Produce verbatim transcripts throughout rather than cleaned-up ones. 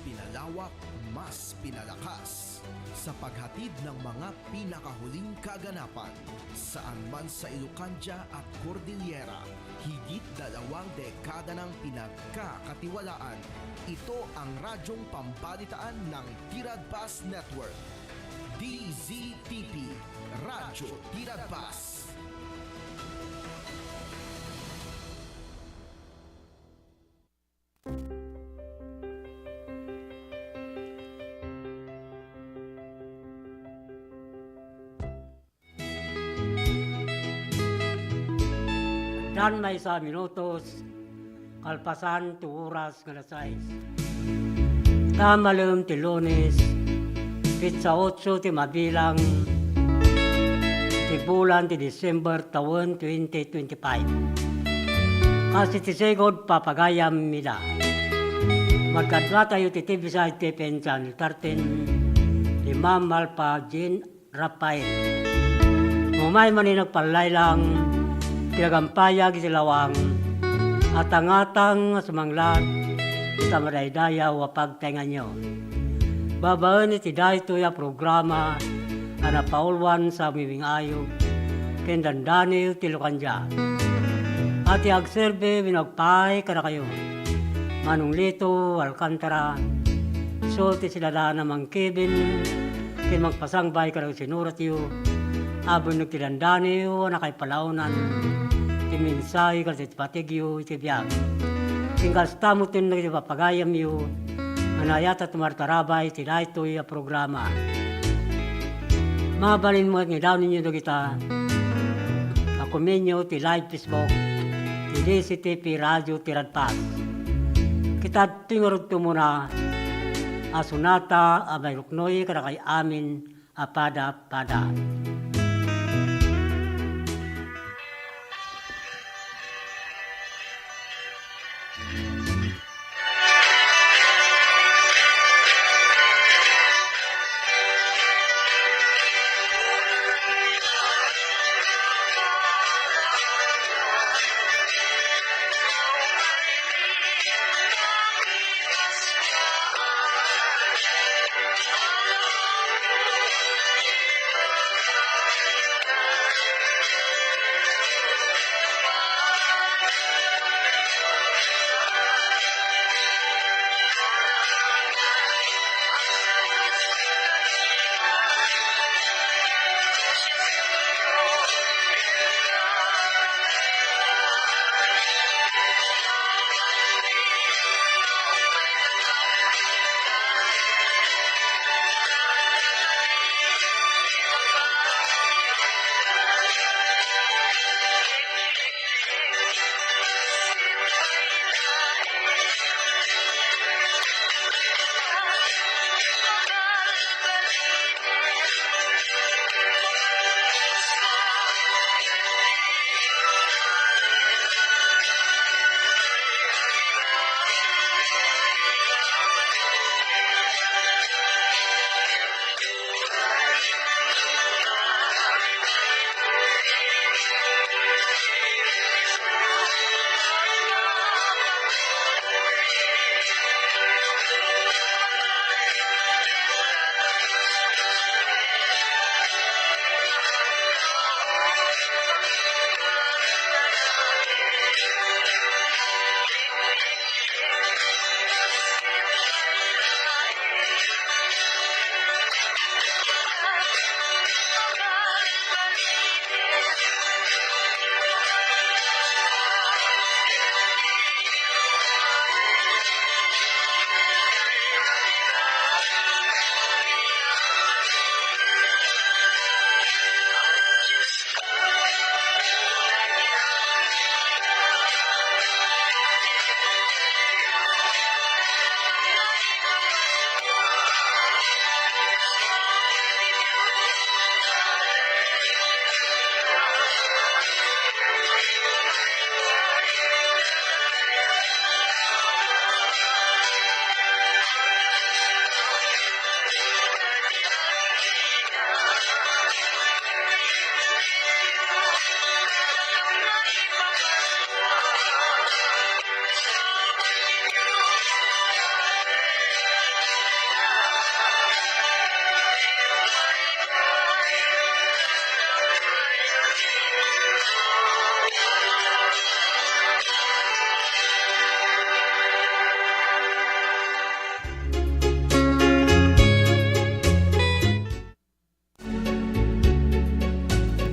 Pinalawak, mas pinalakas sa paghatid ng mga pinakahuling kaganapan. Saan man sa Ilocandia at Cordillera, higit dalawang dekada ng pinagkakatiwalaan. Ito ang radyong pambalitaan ng Tiradpas Network. D Z T P, Radyo Tiradpas. Addan maysa a minutos kalpasan ti oras nga alas sais. Ta malem ti Lunes, petsa otso ti mabilang ti bulan ti December tawen twenty twenty-five. Kas iti sigud, papagayam ida. Magkaduatayo iti T V side T P N Channel thirteen, ni Ma'am Malpa Jean Rafael. Umay manen agpallaylayang ti nagampayag iti lawang a tangatang a sumanglat ita madaydayaw a pagtaenganyo. Babaen iti daytoy a programa a napauluan sa Umiwing Ayup ken Dandani ti Ilocandia. A ti agserbi wenno agpaay kadakayo, Manong Lito Alcantara, isu ti siladan a mangkibin ken mangpasangbay kadagiti sinuratyo a benneg ti dandaniyo a nakaipalaonan ti mensahe kadagiti patigyo iti biag. Ken kasta met dagiti papagayamyo a naayat a tumartarabay iti daytoy a programa. Mabalin met nga idaonenyo dagita a komenyo ti live Facebook ti D Z T P Radio Tiradpas. Kita ti ngarud tumuna a sonata a mairuknoy kadakay amin a pada-pada.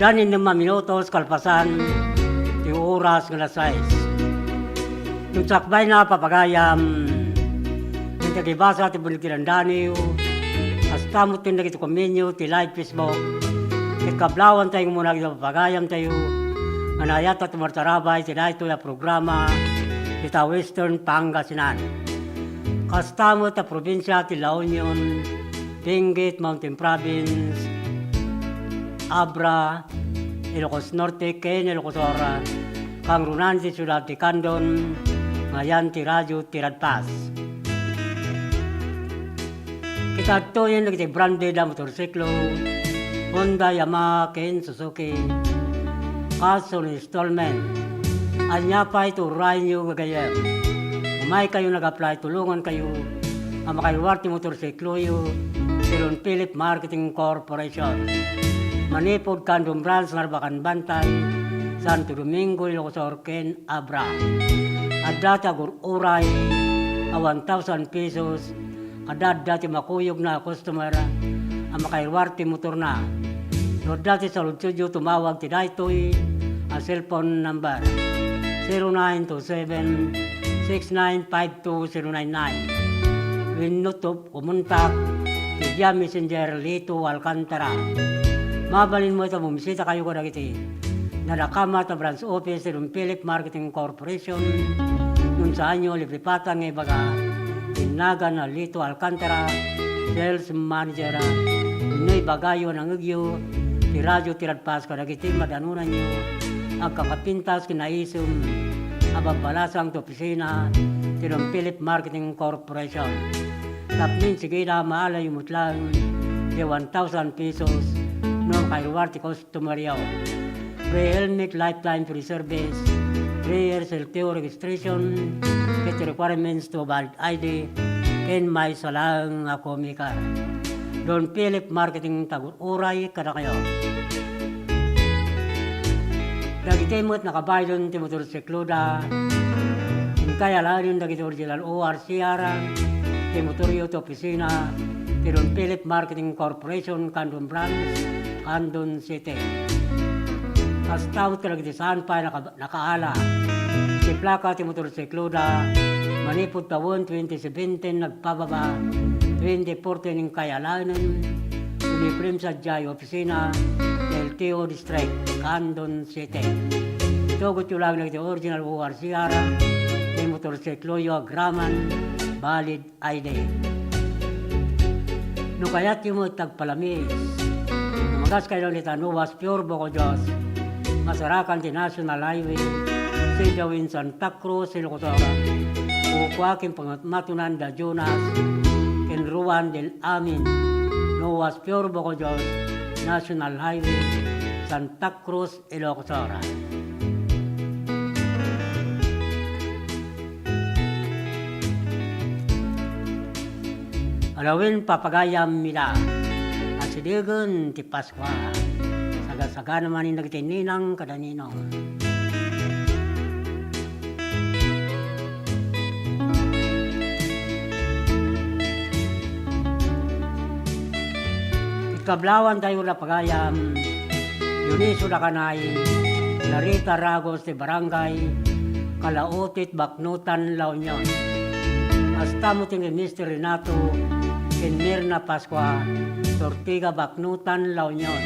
Daan innem a minutos kalpasan ti oras nga alas sais. No sakbayna, papagayam, dagiti agibasa ti bulig ti dandaniw, kasta met ken dagiti komenyo ti live Facebook, ket kablawantayo nga umuna dagiti papagayamtayo nga naayat a tumartarabay iti daytoy a programa ita Western Pangasinan. Kasta met a probinsia ti La Union, Benguet Mountain Province, Abra, Ilocos Norte ken Ilocos Sur, kangrunan ti siudad ti Candon, nga ayan ti Radio Tiradpas. Kitadtoyen dagiti branded a motorsiklo, Honda, Yamaha, ken Suzuki. Kas installment. Ania pay ti urayyo gagayyem? Umaykayo nag-apply, tulongankayo a makairuar ti motorsikloyo ti Don Philip Marketing Corporation. Manipud Candon Branch, Narbacan Bantay, Santo Domingo, Ilocos Sur, ken Abra. Adda ti agur-uray a one thousand pesos, kada adda ti makuyogna a customer a makairuar ti motorna. No adda ti saludsodyo, tumawag ti daytoy a cellphone number, zero nine two seven, six nine five two zero nine nine. Wenno to kumontak ti via Messenger, Lito Alcantara. Mabalin met a bumisitakayo kadagiti nadakamat a branch office ti Don Philip Marketing Corporation. No saanyo liplipatan nga ibaga ti nagan a Lito Alcantara, sales manager, wenno ibagayo a nangngegyo ti Radio Tiradpas kadagiti madanonanyo, agkakapintas ken naisem a babbalasang ti opisina ti Don Philip Marketing Corporation. Tapno insigida, maalayo met laeng ti one thousand pesos no makairuar ti customeryo. Free helmet, lifetime free service, three years L T O registration, ket requirements to valid I D, ken maysa laeng a co-maker. Don Philip Marketing, tagur-uray kadakayo. Dagiti met nakabaylen ti motorsikloda, inkay alaenen dagiti original O R C R ti motoryo ti opisina ti Don Philip Marketing Corporation, Candon Branch, Candon City. Kasta met kadagiti saan pay naka-, nakaala ti plaka ti motorsikloda, manipud tawen twenty seventeen nagpababa, twenty fourteen inkay alaenen, uniprem sadiay opisina ti L T O District, Candon City. Itugotyo laeng dagiti original O R C R ti motorsikloyo agraman valid I D. No kayatyo met ti agpalamiis, no magas kayo dita Noah's Pure Bocojos, masarakan ti National Highway, sidawin Santa Cruz, Ilocos Sur, kukua ken pangatmatonan da Jonas ken Ruan del Amin, Noah's Pure Bocojos, National Highway, Santa Cruz, Ilocos Sur. Alawen, papagayam, ita, asidegen ti Paskua. Sagasagana manen dagiti ninang kada ninong. Iti kablawantayo, papagayam, Dionisio Lacanay, Larita Ragos ti Barangay Kalaotit, Baknotan, La Union. Kasta met ni Mister Renato ken Mirna Pascua, Ortiga, Baknotan, La Union.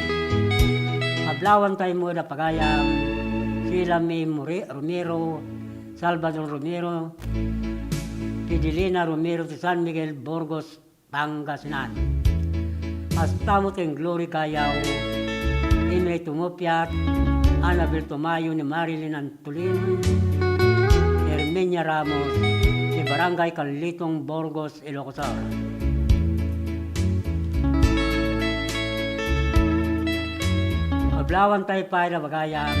Kablawantay met, papagayam, Sheila May More-, Romero, Salvador Romero, Fidelina Romero ti San Miguel, Burgos, Pangasinan. Kasta met ken Glory Gayaw, Imay Tumupiat, Annabel Tumayo ni Marilyn Antolin, Herminia Ramos, ti Barangay Carlitong, Burgos, Ilocos Sur. Kablawantay pay, papagayam,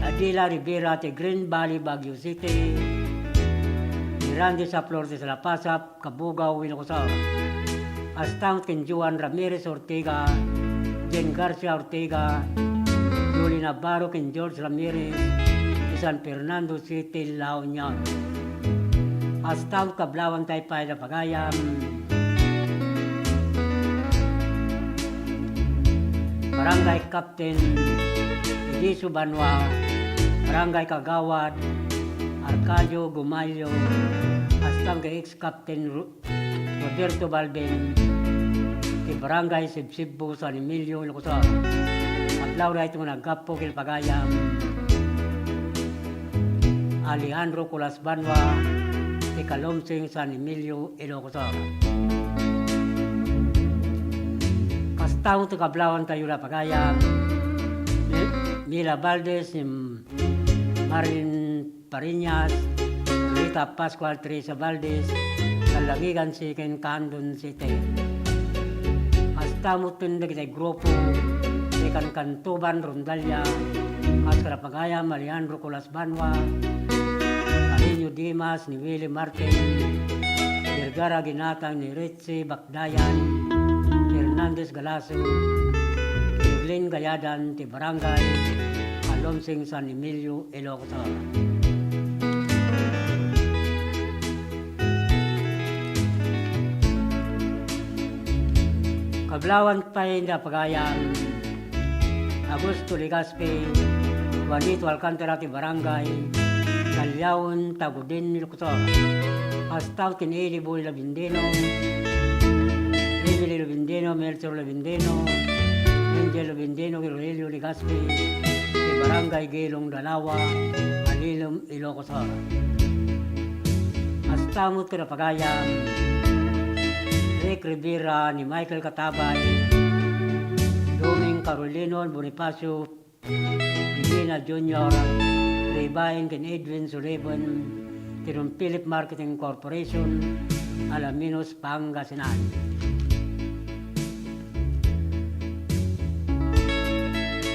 Adela Rivera ti Green Valley, Baguio City, ni Randy Saplor ti Salapasap, Cabugao, Ilocos Sur. Kasta met ken Joan Ramirez Ortega, Jen Garcia Ortega, Julie Navarro ken George Ramirez ti San Fernando City, La Union. Kasta met kablawantay pay da pagayam, Barangay Captain Ediso Banwa, Barangay Kagawad Arcadio Gumayo, kasta met ken ex-Captain Ru-, Roberto Balbin, ti Barangay Sibsibbo, San Emilio, Ilocos Sur. Kablawda daytoy nga naggapu ken pagayam, Alejandro Colas Banwa, ti Calumsing, San Emilio, Ilocos Sur. Kasta met ti kablawantayo da pagayam, Mi-, Mila Valdez, ni Marilyn Pariñas, Rita Pascual, Teresa Valdez, Kalangigan City ken Candon City. Kasta met dagiti grupo ti Kankantuban Rondalia, kas kada pagayam Alejandro Colas Banwa, Cariño Dimas, ni Willie Martin, Vergara Ginatang, ni Richie Bak-, Dayan Hernandez Galacio, Evelyn Gayadan ti Barangay Calumsing, San Emilio, Ilocos Sur. Kablawan pay da pagayam, Augusto Legaspi, Juanito Alcantara ti Barangay Caliaon, Tagudin, Ilocos Sur. Kasta met ken Eli Boy Labindeno, Emily Labindeno, Melchor Labindeno, Angel Labindeno, Aurelio Legaspi, ti Barangay Gelong Dalawa, Alilem, Ilocos Sur. Kasta met kada pagayam, Rick Rivera, ni Michael Katabay, Doming Carolino, Bonifacio Medina Junior, Ribain ken Edwin Sullivan, ti Don Philip Marketing Corporation, Alaminos, Pangasinan.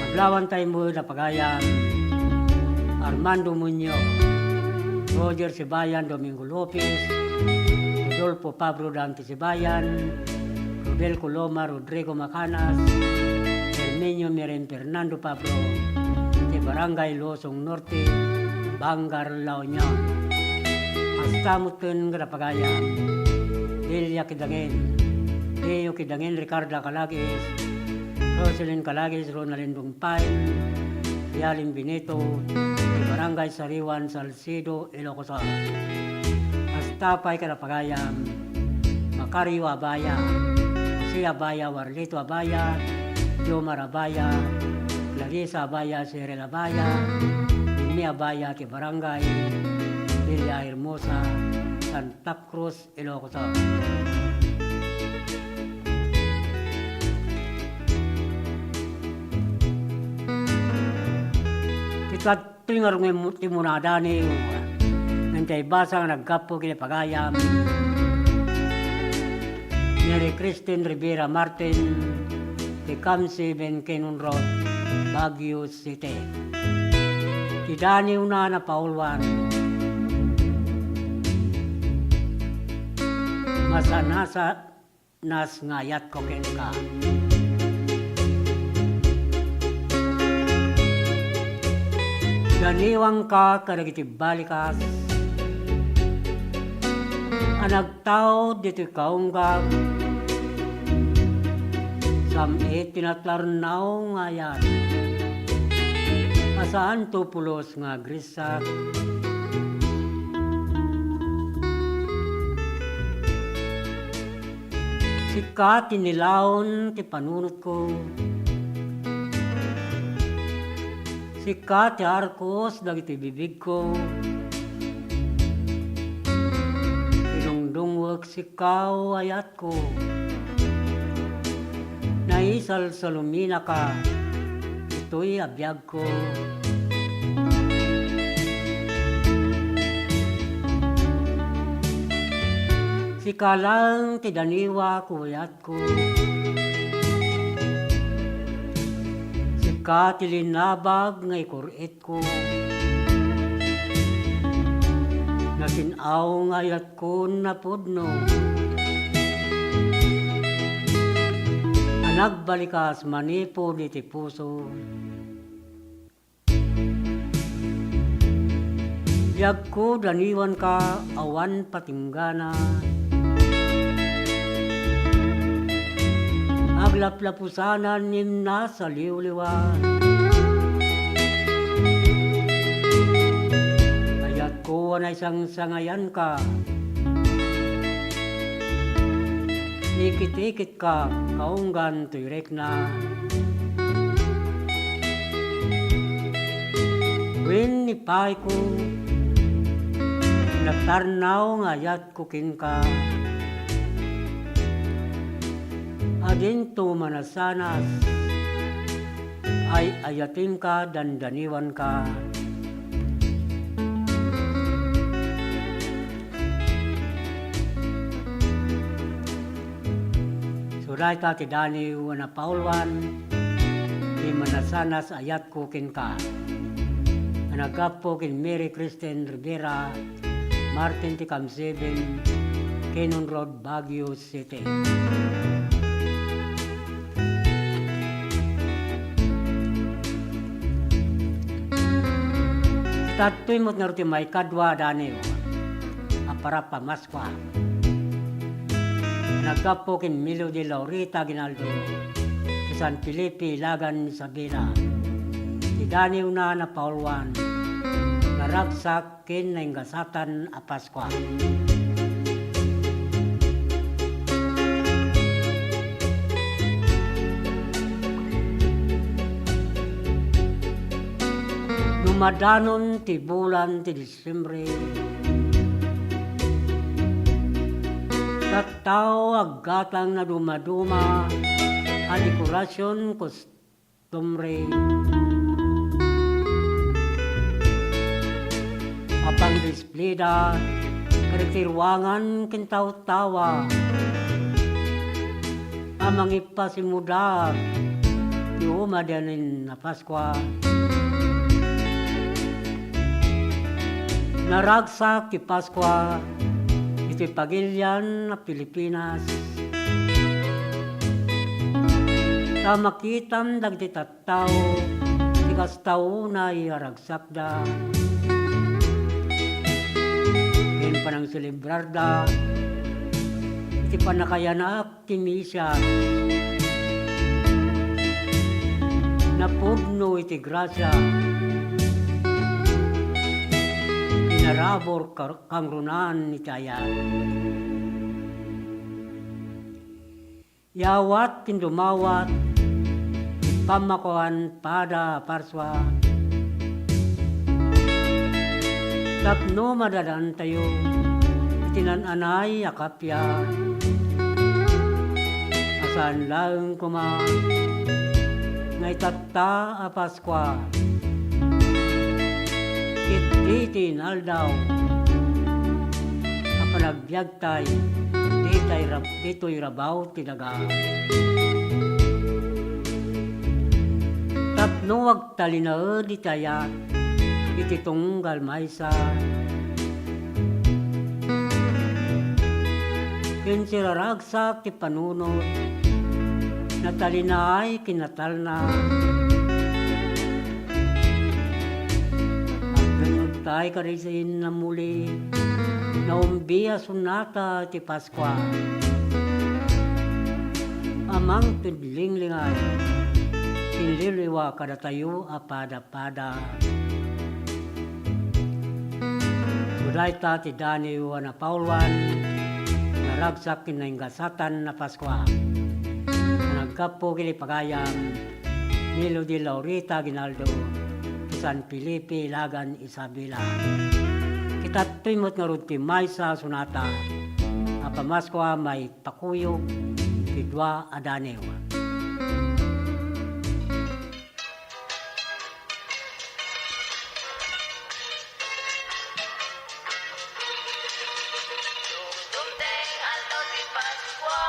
Kablawantay met da pagayam, Armando Muñoz, Roger Sibayan, Domingo Lopez, Rodolfo Pablo Dante Sibayan, Rodel Coloma, Rodrigo Macanas, Herminio Miren, Fernando Pablo, ti Barangay Luzon Norte, Bangar, La Union. Kasta met ken kada pagayam, Delia Kidangin, Leo Kidangin, Ricarda Calagis, Roselyn Calagis, Ronaldin Dungpain, Yalin Benito, ti Barangay Sariwan, Salcedo, Ilocos Sur. Kasta pay kada pagayam, Macario Abaya, Jose Abaya, Warlito Abaya, Jomar Abaya, Clarissa Abaya, Cheryl Abaya, Mimi Abaya, ti Barangay Villa Hermosa, Santa Cruz, Ilocos Sur. Ti kadtoy nga rungem ti munadaniw, ngem ti basol nga naggapu iti pagayam, Mary Christine Rivera Martin, ti Camp Seven Cannon Road, Baguio City. Ti daniwna napauluan. Masanasanas nga ayatko kenka. Daniwangka kadagiti balikas a nagtaud ditoy kaunggak sam-it ti natlarnaw nga ayat a saanto pulos nga agrissak. Sika ti nilaon ti panunotko. Sika ti arkos dagiti bibigko. Idungdungwek sika, o ayatko. Naisalsaluminaka ditoy a biagko. Sika laeng ti daniwak, o ayatko. Sika ti linabag nga ikur-itko. Nasin-aw nga ayatkon napudno a nagbalikas manipud iti puso. Biagko, daniwanka, awan patinggana. Aglaplapusanan ngem nasaliwliwa. Ayatko a naisangsangayanka. Ikit-ikitka kaunggan toy rekna. Wen ni payko, natarnaw nga ayatko kenka. Adinto manasanas, ay-ayatenka, dandaniwanka. Isu dayta ti daniw a napauluan ti manasanas a ayatko kenka, a naggapu ken Mary Kristen Rivera, Martin ti Camp seven, Cannon Road, Baguio City. Tattoy met ngarud ti maikadua a daniw a parapamaskua. Naggapu ken Melody Laurita Aguinaldo ti San Felipe, Ilagan, Isabela. Ti daniwna a napauluan, naragsak ken nainggasatan a Paskua. No madanon ti bulan ti Disyembre, tattao aggatang nadumaduma a dekorasion, kostumbre, a pangdisplida kadagiti ruangan ken tattawa a mangipasimudaag ti umadanen a Paskua. Naragsak ti Paskua iti pagilian a Pilipinas. Ta makitam dagiti tattao ti kasta unay a ragsakda ken panangselebrarda iti pannakayanak ti misias. Napudno iti grasia, pinarabur kar-, kangrunaan iti ayat. Yawat ken dumawat ti pammakuan pada a Paskua. Tapno madadaantayo iti naan-anay a kappia a saan laeng koma nga itatta a Paskua. Ket ditoy inaldaw a panagbiagtay, ditoy rab-, ditoy rabaw ti daga. Tapno agtalinaed iti ayat iti tunggal maysa. Ken siraragsak ti panunot, natalinaay ken natalna. Agdengngegtay kadaysin a muli, naumbi a sonata ti Paskua. A mangted linglingay, ken liwliwa kadatayo a pada pada. Isu dayta ti daniw a napauluan, naragsak ken nainggasatan a Paskua, a naggapu ken ipagayam ni Lodi Laurita Aguinaldo ti San Felipe, Ilagan, Isabela. Ket tattoy met ngarud ti maysa a sonata a pamaskua maipakuyog ti dua a daniw. Dumteng aldaw ti Paskua,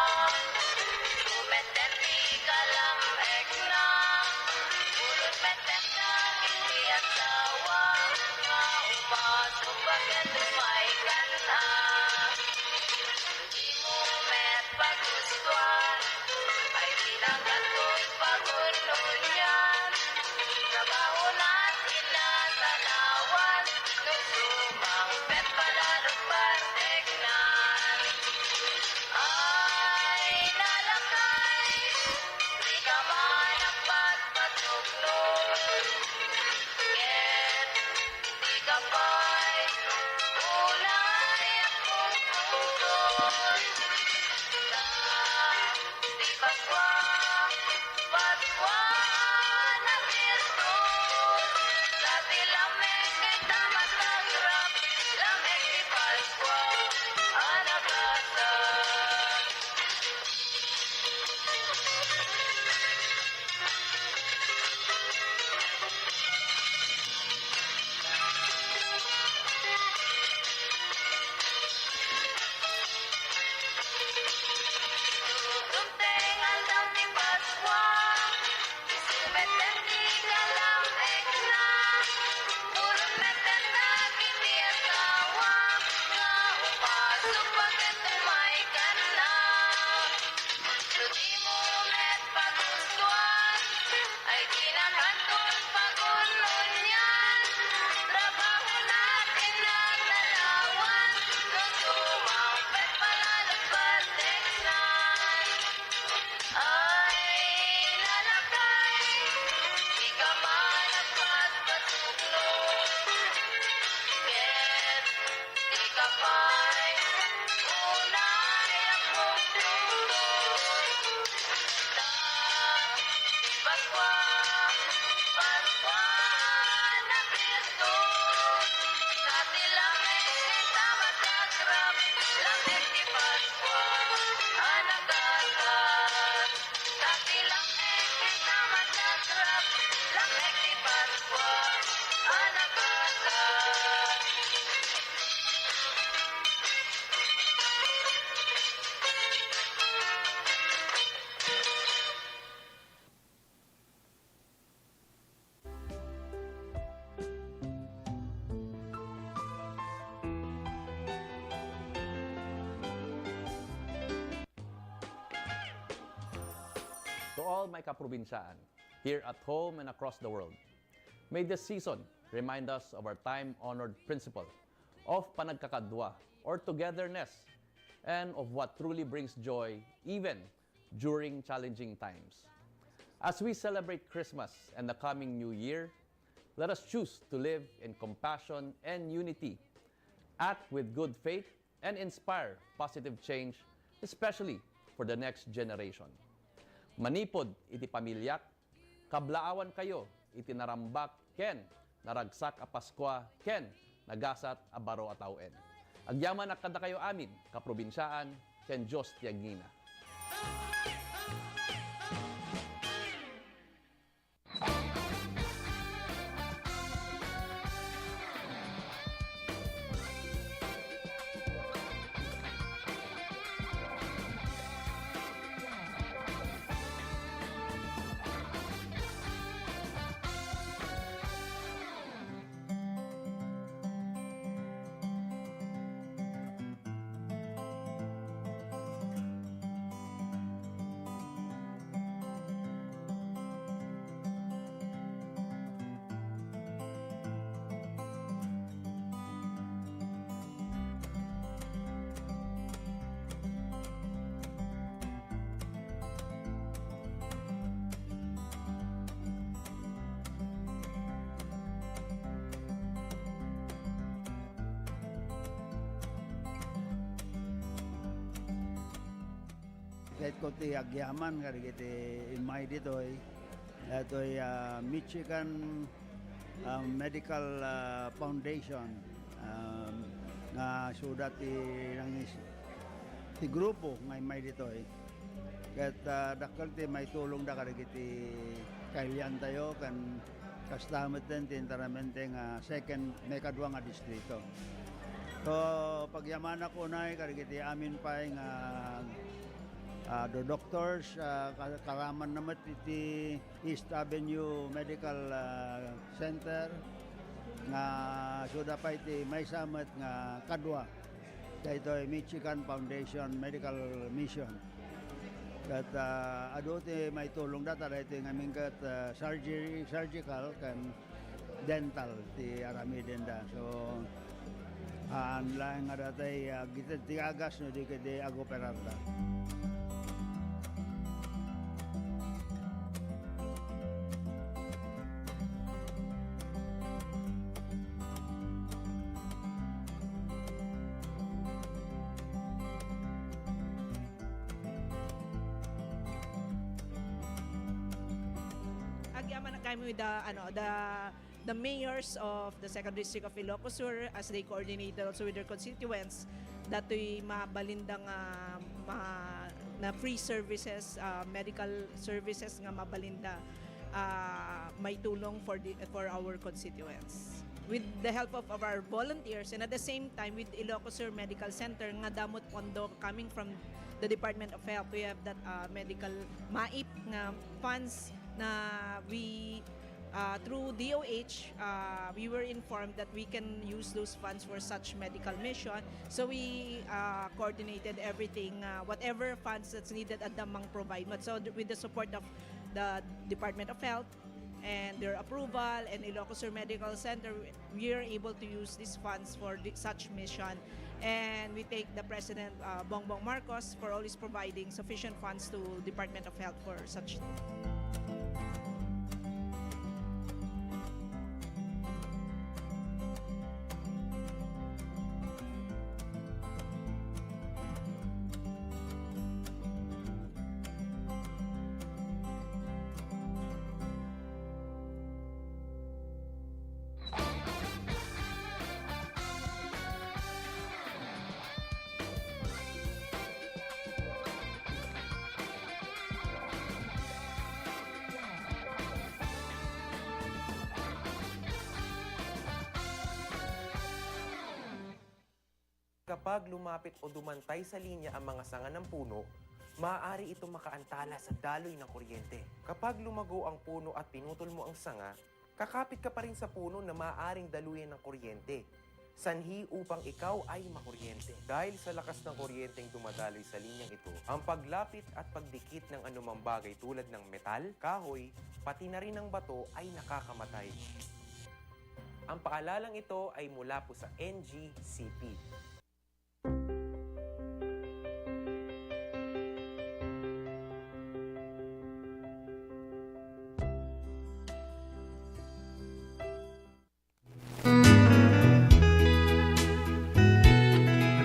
dumteng ti kalam-ekna, ulod met ti asawa, nga umasukba ken umaykan-a. Dimo met pagustuan, ay di na ket pagun-onian. Trabaho na ti nasanawan, no To all my kaprobinsaan, here at home and across the world, may this season remind us of our time-honored principle of panagkakadua or togetherness and of what truly brings joy even during challenging times. As we celebrate Christmas and the coming New Year, let us choose to live in compassion and unity, act with good faith, and inspire positive change, especially for the next generation. Manipud iti pamiliak, kablaawankayo iti narambak ken naragsak a Paskua ken nagasat a baro a tawen. Agyamanak kadakayo amin, kaprobinsiaan, ken Dios ti agngina. Ket ko ti agyaman kadagiti immay ditoy, datoy, ah, Michigan, ah, Medical, ah, Foundation, ah, nga suda ti nangis-, ti grupo nga immay ditoy. Ket, ah, dakkel ti maitulongda kadagiti kailiantayo ken kasta metten ti enteramente nga second, maikadua nga distrito. So, pagyamanak unay kadagiti amin pay nga, ah, do-, doctors, ah, ka-, karamanna met iti East Avenue Medical, ah, Center nga suda pay ti maysa met nga kadua. Daytoy Michigan Foundation Medical Mission. Ket, ah, adu ti maitulongda, ta daytoy ngamin ket, ah, surgery, surgical ken dental ti aramidenda. So, haan laeng nga datay, ah, agited ti agas no di ketdi agoperarda. Managkami with the, ano, the, the mayors of the Second District of Ilocos Sur as they coordinated also with their constituents, datoy mabalinda nga ma-, na free services, ah, medical services nga mabalinda, ah, maitulong for the, for our constituents. With the help of, of our volunteers and at the same time with Ilocos Sur Medical Center nga damo ti pondo coming from the Department of Health, we have that, ah, medical MAIP nga funds na we, ah, through D O H, ah, we were informed that we can use those funds for such medical mission. So we, ah, coordinated everything, ah, whatever funds that's needed, adda mang provide. But so th-, with the support of the Department of Health and their approval and Ilocos Sur Medical Center, we are able to use these funds for the, such mission. And we thank the President, uh, Bongbong Marcos, for always providing sufficient funds to Department of Health for such. Kapag lumapit o dumantay sa linya ang mga sanga ng puno, maaari itong makaantala sa daloy ng kuryente. Kapag lumago ang puno at pinutol mo ang sanga, kakapit ka pa rin sa puno na maaaring daluyan ng kuryente. Sanhi upang ikaw ay makuryente. Dahil sa lakas ng kuryenteng dumadaloy sa linyang ito, ang paglapit at pagdikit ng anumang bagay tulad ng metal, kahoy, pati na rin ang bato ay nakakamatay. Ang paalalang ito ay mula po sa N G C P.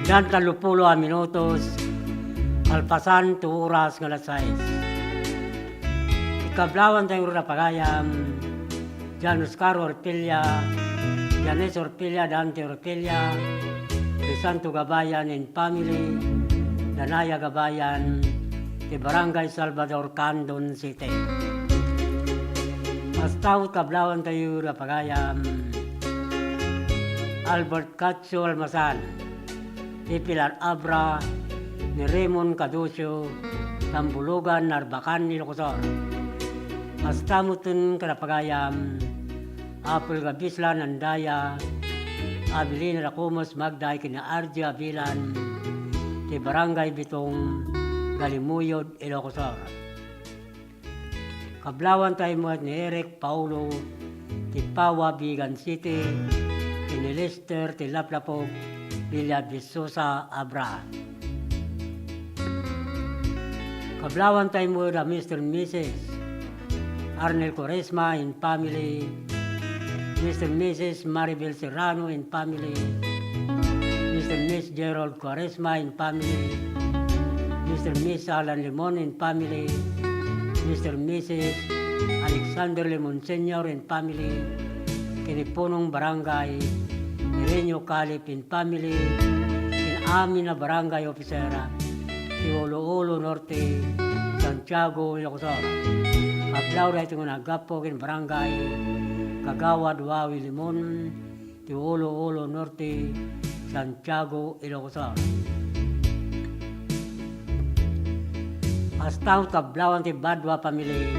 Agdan tallopulo a minutos, kalpasan ti oras nga alas sais. Ti kablawanta nga pagayam, Jan Oscar Orpilla, Janice Orpilla, Dante Orpilla, Crisanto Gabayan and family, Danaya Gabayan, ti Barangay Salvador, Candon City. Kasta met kablawanta nga pagayam, Albert Cacho Almasan, ti Pilar Abra, ni Raymond Caducio, Tambulugan, Narbacan, Ilocos Sur. Kasta met ti pagayam, Apple Gabislan Andaya, Abilina Dacumus Magday ken ni Argie Abilan, ti Barangay Bitong, Galimuyod, Ilocos Sur. Kablawanta met ni Eric Paulo, ti Paua, Vigan City, ken ni Lester, ti Laplapog, Villa Vistosa, Abra. Kablawanta met a Mister and Missus Arnel Cuaresma and family, Mister and Missus Maribel Serrano and family, Mister and Miss Gerald Cuaresma and family, Mister and Miss Alan Limon and family, Mister and Missus Alexander Limon Senior and family, ken ni Punong Barangay Irenio Calip and family, ken amin a barangay officer ti Olo-Olo Norte, Santiago, Ilocos Sur. Kablawanta met nga aggapu ken Barangay Kagawad Wawi Limon, ti Olo-Olo Norte, Santiago, Ilocos Sur. Kasta met kablawanta ti Badua family,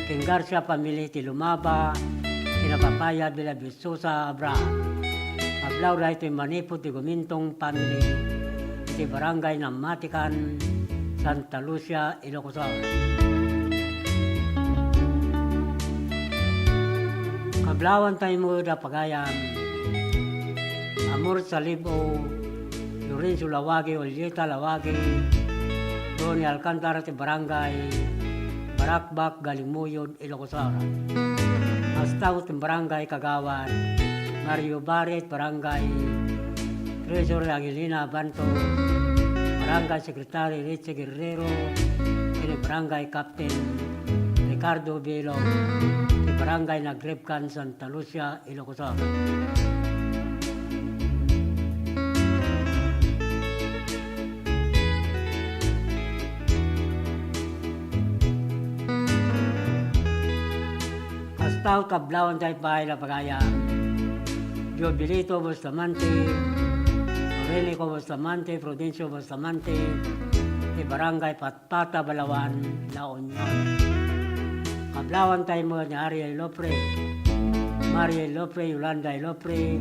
ken Garcia family ti Lumaba, ken Apapaya, Villa Vistosa, Abra. Kablawanta met ti manipud ti Gumintong family, iti Barangay Namatican, Santa Lucia, Ilocos Sur. Kablawanta met a pagayam, Amor Salibo, Lorenzo Lawagi, Julieta Lawagi, Ronnie Alcantara ti Barangay Baracbac, Galimuyod, Ilocos Sur. Kasta met ti Barangay Kagawad, Mario Baret, Barangay Treasurer Angelina Abanto, Barangay Secretary Richie Guerrero, ken ni Barangay Captain Ricardo Velo, ti Barangay Nagribkan, Santa Lucia, Ilocos Sur. Kasta, kablawan tayo pay la pagayam. Jovelito Bustamante, Aurelico Bustamante, Prudencio Bustamante, ti Barangay Pat- Pata, Balaoan, La Union. Kablawan tayo met ni Ariel Ilofre, Maria Ilofre, Yolanda Ilofre,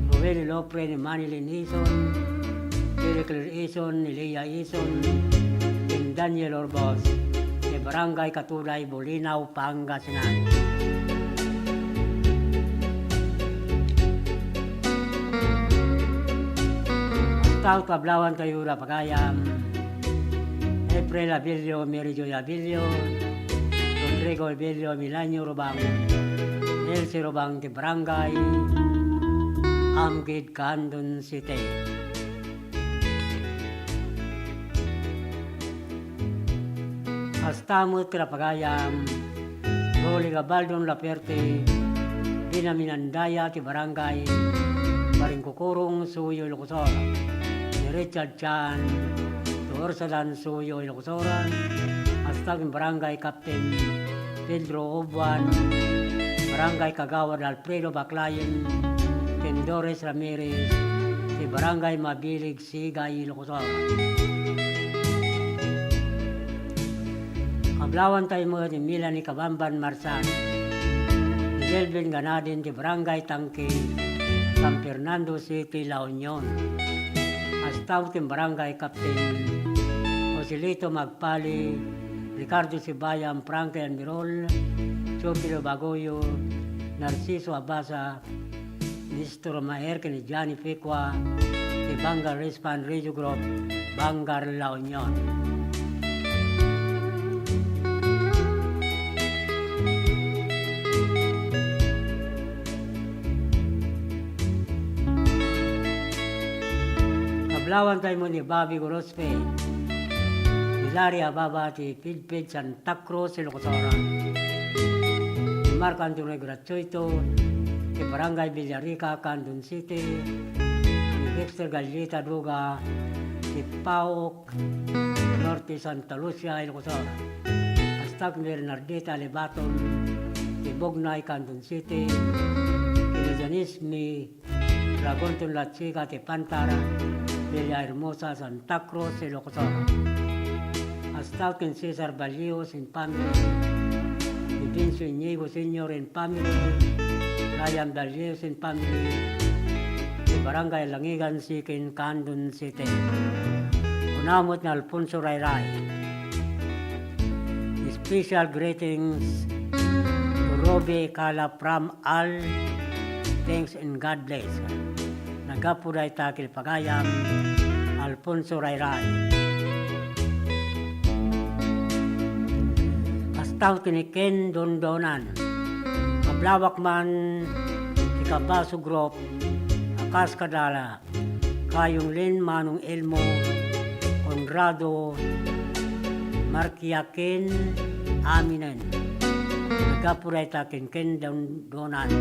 Roel Ilofre, ni Manilyn Ison, Pericles Ison, ni Leah Ison, ken Daniel Orbos, ti Barangay Katulay, Bolinao, Pangasinan. Kasta, kablawan tayo la pagayam. April Abilio, Mary Joy Abilio, Rodrigo Abilio, Milanio Rubang, Elsie Rubang, ti Barangay Amgid, Candon City. Kasta met ti pagayam, Rolly Gabaldon Laperte, Binaminandaya ti Barangay Baringkukurong, Suyo, Ilocos Sur, ni Richard Chan, ti Ursadan, Suyo, Ilocos Sur, kasta ken Barangay Captain Pedro Obuan, Barangay Kagawad Alfredo Baclayen, ken Doris Ramirez, ti Barangay Mabilig, Sigay, Ilocos Sur. Kablawan tayo met ni Melanie Kabamban Marsan, ni Delvin Ganadin ti Barangay Tangke, San Fernando City, La Union. Kasta ken Barangay Captain Joselito Magpali, Ricardo Sibayan, Frankie Almirol, Teofilo Bagoyo, Narciso Abasa, Nestor Maher ken ni Johnny Pecua, ti Vanguard Response Radio Group, Vanguard, La Union. Kablawan tayo met ni Bobby Gorospe, ni Larry Ababa ti Pilpil, Santa Cruz, Ilocos Sur. Ni Marco Antonio Gratuito, ti Barangay Villarica, Candon City. Ni Dexter Gallita Duga, ti Paok, Norte, Santa Lucia, Ilocos Sur. Kasta ken Bernardita Lebaton, ti Bugnay, Candon City. Ni Janice Mi Dragon ton La Chica ti Pantar, Villahermosa, Santa Cruz, Ilocos Sur. Kasta ken Cesar Ballios and family, ni Vincio Iñigo Senior and family, Ryan Ballios and family, ti Barangay Langigan, Siquijor, Candon City. Kuna met ni Alfonso Rayray. Special greetings to Robbie Cala from All Things in God Bless. Naggapu dayta ken pagayam Alfonso Rayray. Kasta ken ni Ken Dondonan. Kablawak man ti Kabaso Group, a kas kadala, Kayong Lin, Manong Elmo, Conrado, Markia ken aminen. Naggapu dayta ken Ken Don-, Donan.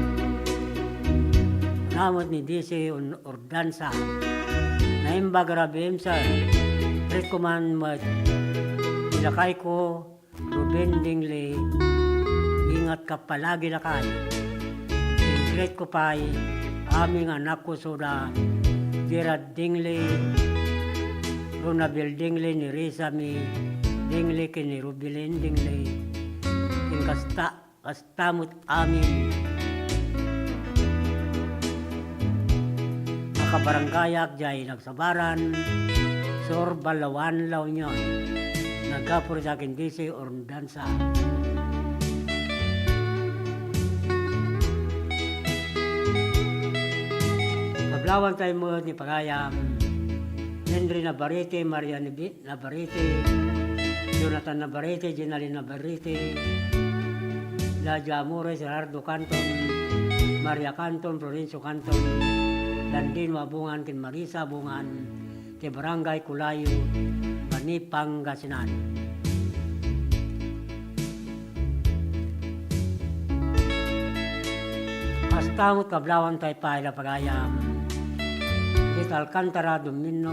Namot ni D C Un-, Ordansa. Naimbag a Rabbi Imsal. Greet ko man met ni lakayko, Ruben Dingle, ingatka palagi lakay. Greet ko pay amin nga anakko, suda Gerard Dingle, Ronabel Dingle, ni Risa Mi Dingle, ken ni Rubilin Dingle. Ken kasta, kasta met amin a kabarangayak diay Sabaran, Sur, Balaoan, La Union. Naggapu dayta ken D C Ordansa. Kablawan tayo met ni pagayam Henry Navarrete, Maria Nibi-, Navarrete, Jonathan Navarrete, Jenalyn Navarrete, Ladia Amores, Gerardo Canton, Maria Canton, Florencio Canton, Landino Abungan, ken Marisa Abungan, ti Barangay Culayo, Bani, Pangasinan. Kasta met kablaawan tayo pay a pagayam. Dita Alcantara Domino,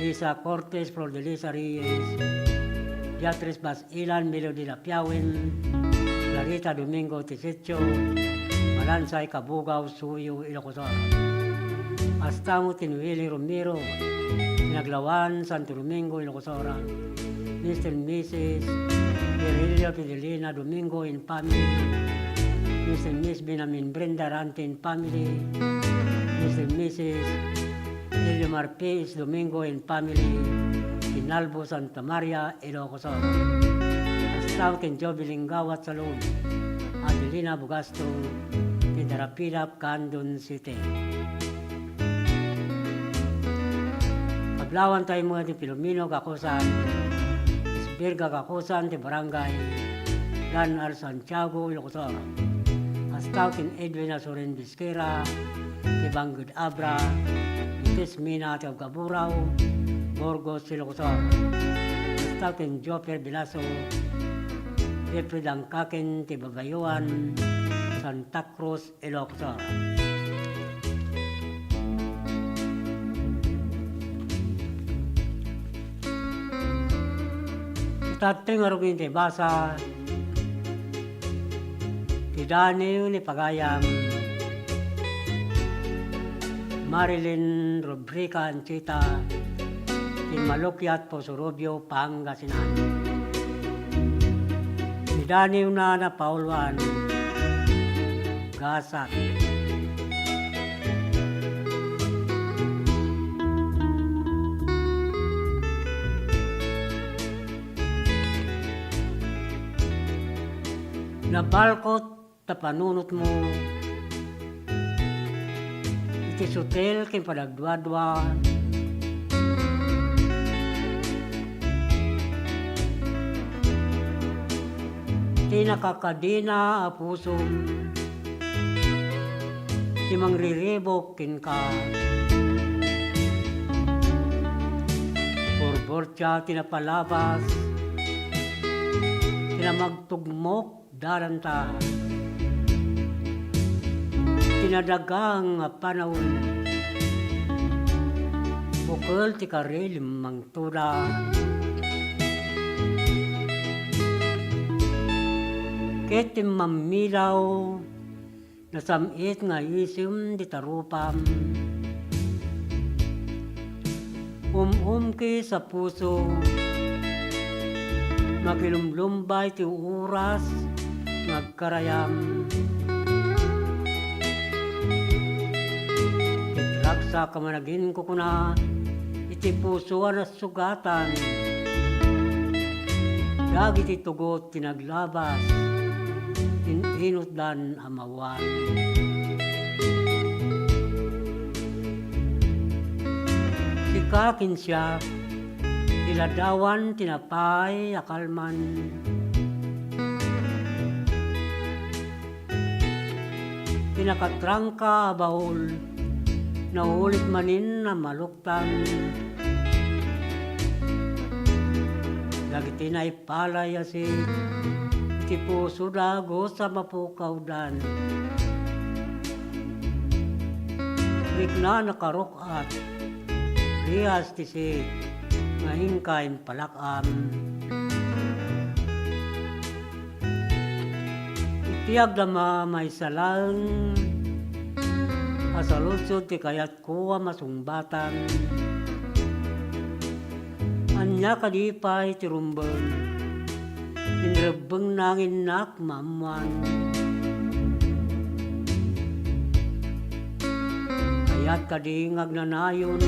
Lisa Cortes, Flor de Lisa Reyes, Beatriz Bas Ilan, Melody Lapiawen, Clarita Domingo Tisitio, Malansay Kabugaw, Suyo, Ilocos Sur. Kasta met ken Willie Romero, Naglawan, Santo Domingo, Ilocos Sur. Mister and Missus Virilio Fidelina Domingo and family. Mister and Missus Benjamin Brenda Rante and family. Mister and Missus Eliomar P S Domingo and family. Pinalbo, Santa Maria, Ilocos Sur. Kasta ken Joby Linggawa Salud, Adelina Bugasto, ti Darapilap, Candon City. Kablaawan tayo met ni Filomeno Gacosan, Isbirga Gacosan, ti Barangay Lan Al Santiago, Ilocos Sur. Kasta ken Edwin Asorin Bisquera, ti Bangged Abra, Mitis Mina ti Abgaburao, Burgos, Ilocos Sur. Kasta ken Joper Bilaso, Jeffrey Dangkaken ti Babayuan, Santa Cruz, Ilocos Sur. Itatteng a rugin ti basa, ti daniw ni pagayam, Marilyn Rubrica Anchita, ti Malukiat, Poso Rubio, Pangasinan. Ti daniwna a napauluan, gasat. Nabalkot ta panunotmo iti sutel ken panagduadua ti nakakadina a pusom ti mangriribuk kenka. Burburtia ti napalabas, ti namagtugmok dadanta. Ti nadagang a panawen, bukel ti karilim mangtuda. Ket ti mammilaw, nasam-it nga isem dita rupam. Um-umkis a puso, makilumlumbay ti oras nga agkarayam. Itragsak a managinkukuna iti puso a nasugatan dagiti tugot ti naglabas, in-inutdan a mawan. Sika ken siak, ti ladawan ti napay a kalman. Ti nakatrangka a baul, naulit manen a maluktan. Dagiti naipalay a sit, iti pusoda agos a mapukawdan. Rikna nakaruk-at, rias ti sit, nga inka impalak-am. Iti agdama maysa laeng a saludsod ti kayatko a masungbatan. Ania kadi pay ti rumbeng? Inrebbengna nga innak maammoan. Kayat kadi nga agnanayon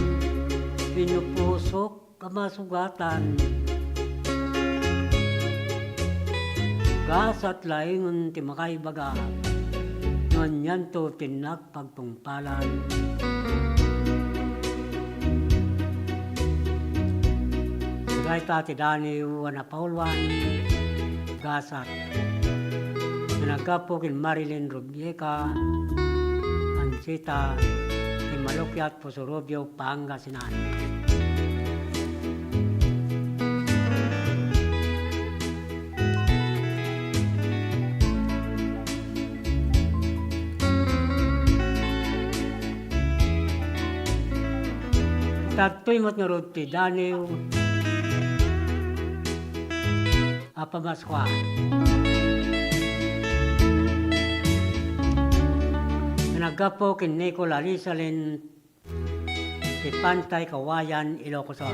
wenno pusok a masugatan? Gasat laengen ti makaibaga no anianto ti innak pagtungpalan. Dayta ti daniw a napauluan, gasat. Nga naggapu ken Marilyn Rubica Anchita, ti Malukiat, Poso Rubio, Pangasinan. Tattoy met ngarud ti daniw a Pamaskua. Naggapu ken Nicole Alisalen ti Pantay Kawayan, Ilocos Sur.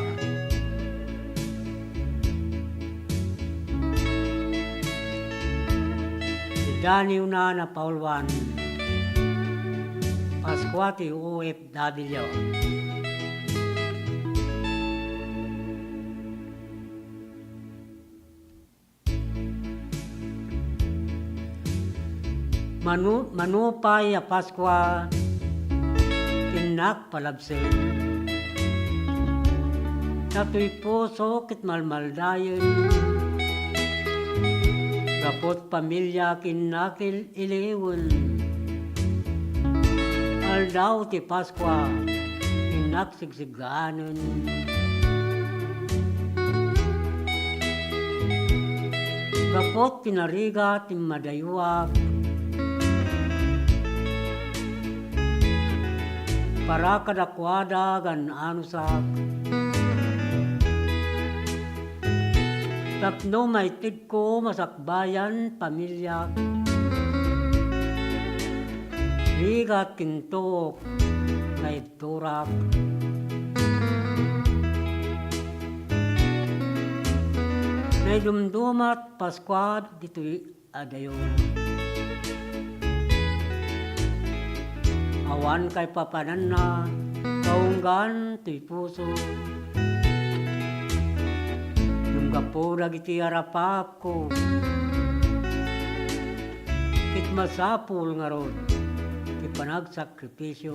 Ti daniwna napauluan, Paskua ti O F W. Manu-, mano pay a Paskua, innak palabsen. Datoy puso ket malmaldayen. Gaput pamiliak innak il-, iliwen. Aldaw ti Paskua, innak sigsigaanen. Gaput ti narigat, immadayuak. Para kadakuada, gaan-anusak. Tapno maitedko masakbayan pamiliak. Rigat ken tuok, naibturak. Naidumdumat Paskua ditoy adayo. Awan kaipapananna, kaunggan toy puso. Ngem gapu dagiti arapaapko, ket masapul ngarud ti panagsakripisio.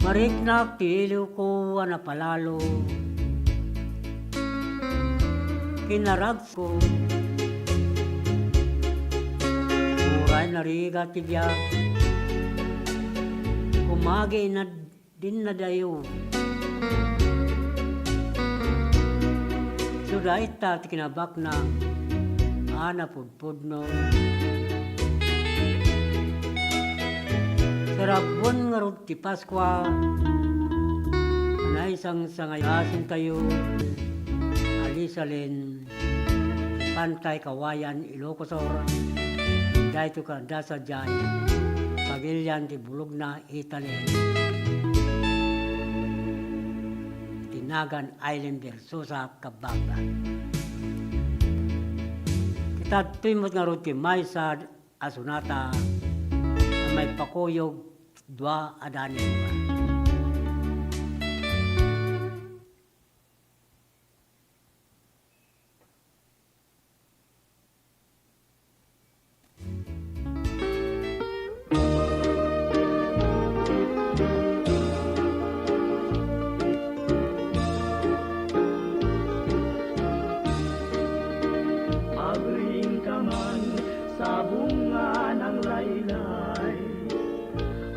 Mariknak ti iliwko a napalalo. Kinaragko. Uray narigat ti biag, kumagi inad-, dinnadayo. Isu dayta ti kinabaknang a napud- pudno. Sarabuon ngarud ti Paskua, naisangsangayasintayo, Alisalen, Pantay Kawayan, Ilocos Sur, daytoy kadasa diay, pagilian ti bulogna Italy. Ti nagan Island Versosa Kababa. Ket adtoy met ngarud ti maysa a sonata a maipakuyog dua a daniw. Agriingka man sa bunga ng laylay.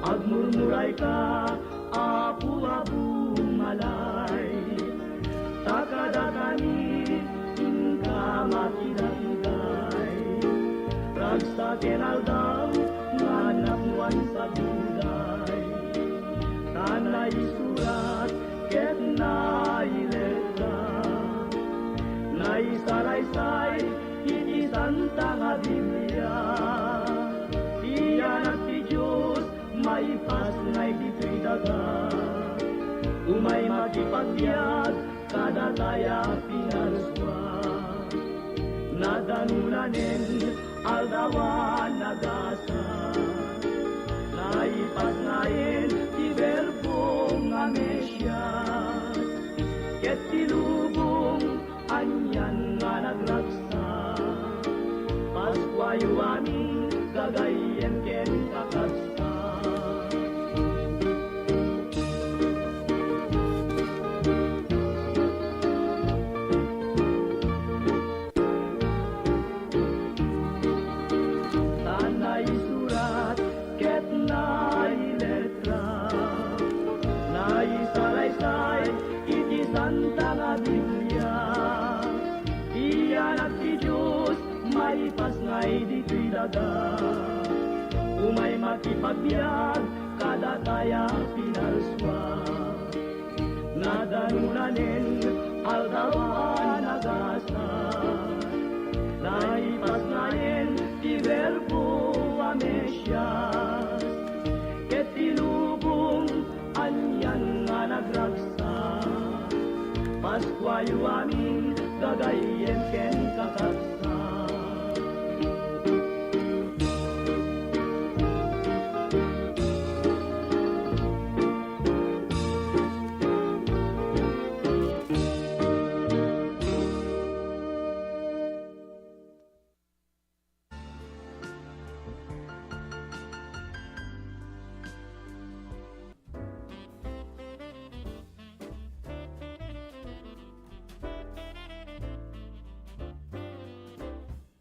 Agmurmuray ka, Apo a bumalay, ta kadakami inka makidaygay. Ragsak ken aldaw nga napnoan sa dugay, ta naisurat ket nailetra, naisalaysay iti Santa nga Biblia. Ti Anak ti Dios maipasngay ditoy daga. Umay makipagbiag kadatayo a pinarsua. Nadanunanen aldaw a nagasat. Naipasngayen ti Verbo nga Mesias. Ket ti lubong anian nga nagragsak. Paskuayo amin, gagayyem ken kakabsat. Ta naisurat ket nailet- ra. Naisalaysay iti Santa nga Biblia. Ti Anak ti Dios maipasngay ditoy daga. Umay makipagbiag Kaya pinalsua, nadanunanen aldaw a nagasat, naipasnayen ti Verbo a Mesias, ket ti lubong anian nga nagragsak. Paskuayo amin, gagayyem ken kakabsat.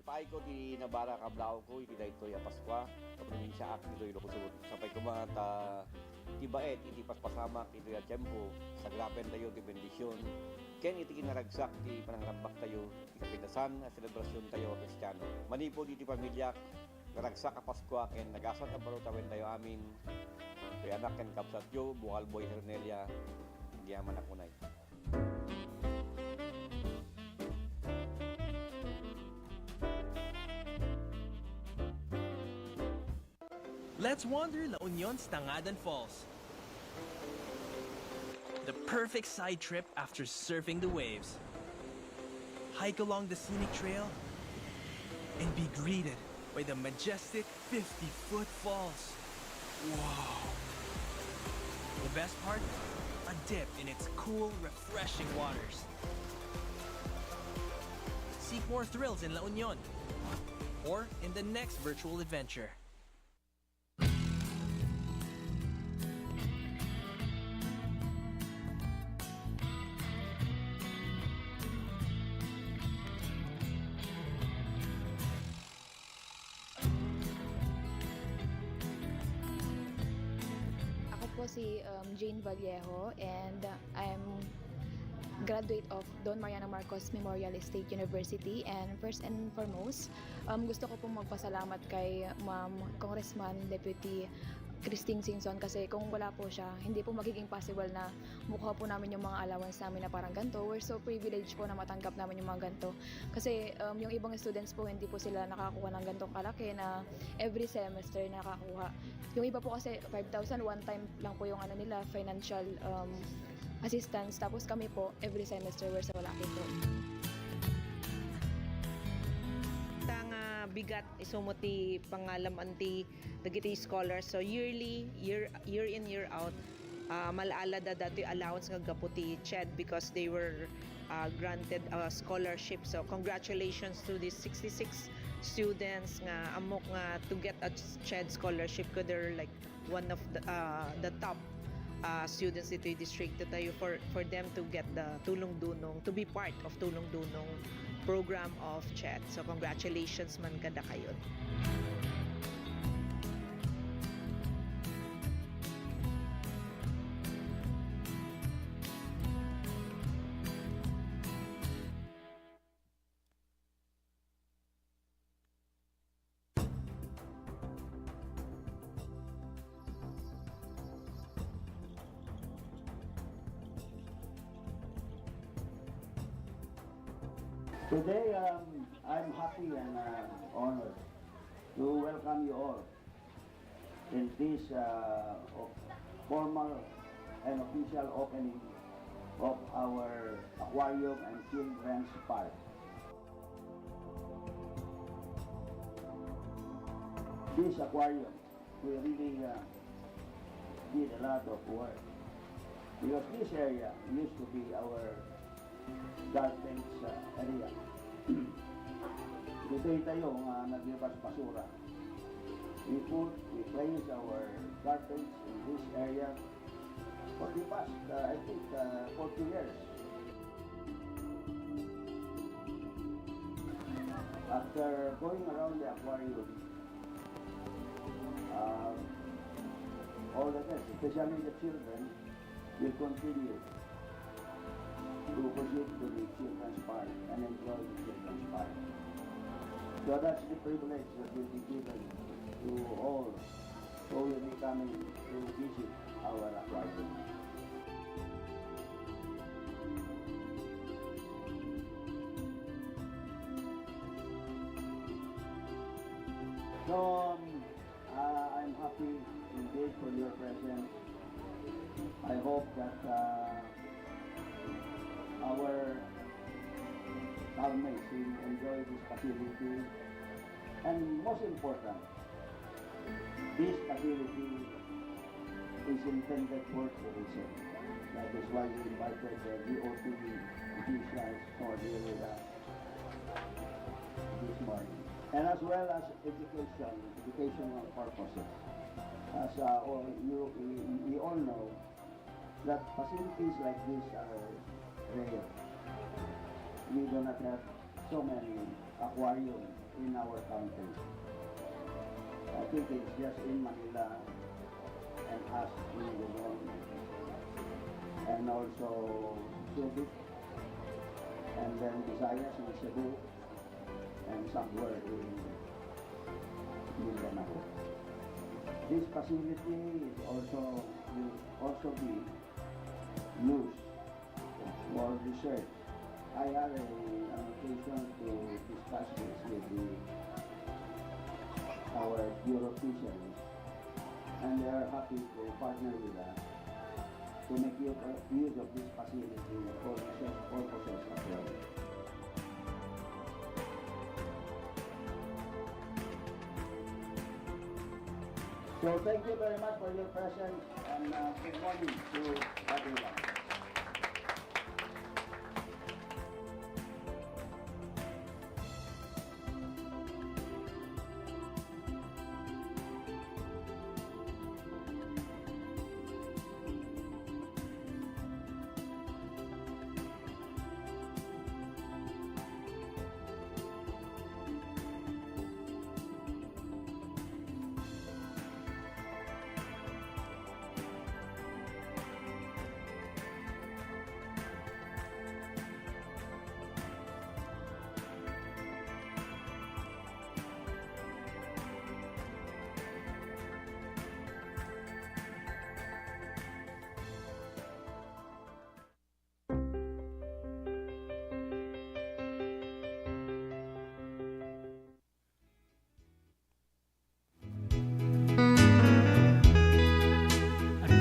Ipaayko ti nabarak a blaawko iti daytoy a Paskua, ta probinsiaak ditoy Ilocos Sur. Sapay koma ta ti baet iti paspasamak itoy a tiempo, sagrapentayo ti bendision, ken iti kinaragsak ti panangrambaktayo, ti kapintasan a selebrasiontayo a Kristiano. Manipud iti pamiliak, naragsak a Paskua ken nagasat a baro tawentayo amin. Toy anak ken kabsatyo, Bukalboy Hernelia, agyamanak unay. Let's wander La Union's Tangadan Falls. The perfect side trip after surfing the waves. Hike along the scenic trail and be greeted by the majestic fifty-foot falls. Wow! The best part? A dip in its cool, refreshing waters. Seek more thrills in La Union or in the next virtual adventure. Ako po si, um, Jane Vallejo, and I'm graduate of Don Mariano Marcos Memorial State University. And first and foremost, um, gusto ko pong magpasalamat kay Ma'am Congressman Deputy Christine Singson, kasi kung wala po siya, hindi po magiging possible na makuha po namin yung mga allowance namin na parang ganito. We're so privileged po na matanggap namin yung mga ganito. Kasi, um, yung ibang students po, hindi po sila nakakuha ng ganitong kalaki na every semester nakakuha. Yung iba po kasi five thousand, one time lang po yung ano nila, financial, um, assistance. Tapos kami po, every semester, we're so lucky po. Ta nga bigat isu met ti pangalam-an ti dagiti scholars. So yearly, year, year in, year out, ah, mal-ala da datoy allowance nga gapu ti CHED because they were, ah, granted a scholarship. So congratulations to these sixty-six students nga ammok nga to get a CHED scholarship, 'cause they're, like, one of the, ah, the top, ah, students ditoy distrito tayo for, for them to get the Tulong Dunong, to be part of Tulong Dunong program of CHED. So congratulations man kadakayo. Today, um, I'm happy and, uh, honored to welcome you all in this, uh, of-, formal and official opening of our aquarium and children's park. This aquarium, we really, uh, did a lot of work because this area used to be our garbage, uh, area. Ditoy tayo nga naglibas basura. We put, we place our garbage in this area for the past, uh, I think, uh, forty years. After going around the aquarium, uh, all the guests, especially the children, will continue to proceed to the children's park and enjoy the children's park. So that's the privilege that will be given to all who will be coming to visit our aquarium. So, um, uh, I'm happy indeed for your presence. I hope that, uh, our housemates will enjoy this facility. And most important, this facility is intended for tourism. That is why we invited the D O T officials for here with us this morning. And as well as education, educational purposes. As, uh, all you, we, we all know, that facilities like this are rare. We do not have so many aquarium in our country. I think it's just in Manila and us in Luzon, and also Subic, and then Visayas in Cebu, and somewhere in Mindanao. This facility is also, will also be used for research. I had a, an occasion to discuss this with the, our Bureau of Fisheries, and they are happy to partner with us to make u-, use of this facility for research purposes as well. So thank you very much for your presence, and, uh, good morning to everyone.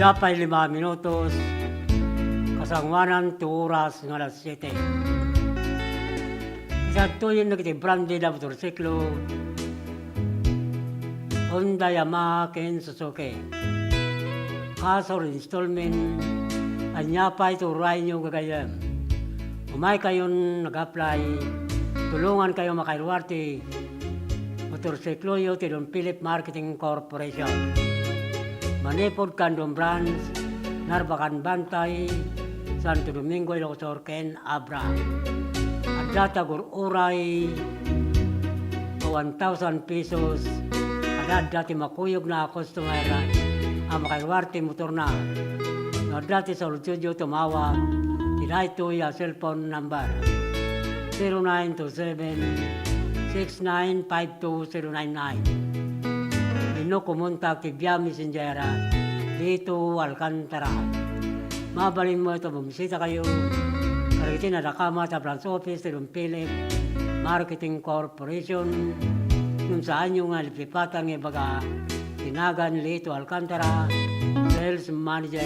Adda pay lima minutos, kasangoanan ti oras nga alas siete. Isadtoyen dagiti branded a motorsiklo, Honda, Yamaha, ken Suzuki. Cash or installment, ania pay ti urayyo gagayyem. Umaykayon nag-apply, tulongankayo makairuar ti motorsikloyo ti Don Philip Marketing Corporation. Manipud Candon Branch, Narbacan Bantay, Santo Domingo, Ilocos Sur, ken Abra. Adda ti agur-uray a one thousand pesos. Adda, adda ti makuyogna a customer a makairuar ti motorna. No adda ti saludsodyo, tumawag ti daytoy a cellphone number, zero nine two seven, six nine five two zero nine nine. Wenno kumontak ti via messenger, Lito Alcantara. Mabalinmo iti bumisitakayo kadagiti nadakamat a branch office ti Don Philip Marketing Corporation. Ngem saanyo nga lipipatan nga ibaga ti nagan Lito Alcantara, sales manager.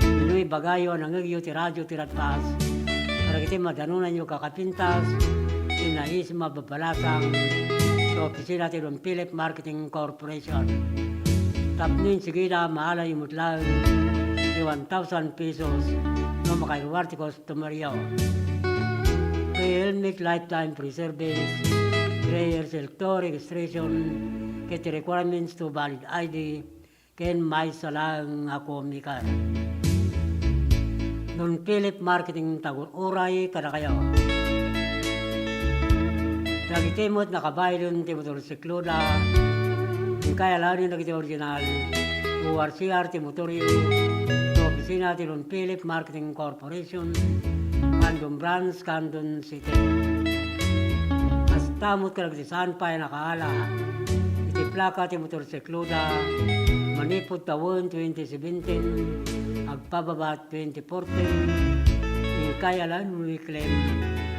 Wenno ibagayo a nangngegyo ti radio ti Radfast kadagiti madanonanyo a kakapintas ken nais a mababalasang ti opisina ti Don Philip Marketing Corporation. Tapno insigida, maalayo met laeng ti one thousand pesos no makairuar ti customeryo. Free helmet, lifetime free service, three years L two registration, ket ti requirements to valid I D, ken maysa laeng a komiker. Don Philip Marketing, ti agur-uray kadakayo. Dagiti met nakabaylen ti motorsikloda, inkay alaenen dagiti original O R C R ti motoryo, iti opisina ti Don Philip Marketing Corporation, Candon Branch, Candon City. Kasta met kadagiti saan pay a nakaala iti Plaka ti motorsikloda, manipud tawen twenty seventeen, agpababa twenty fourteen, inkay alan weekly,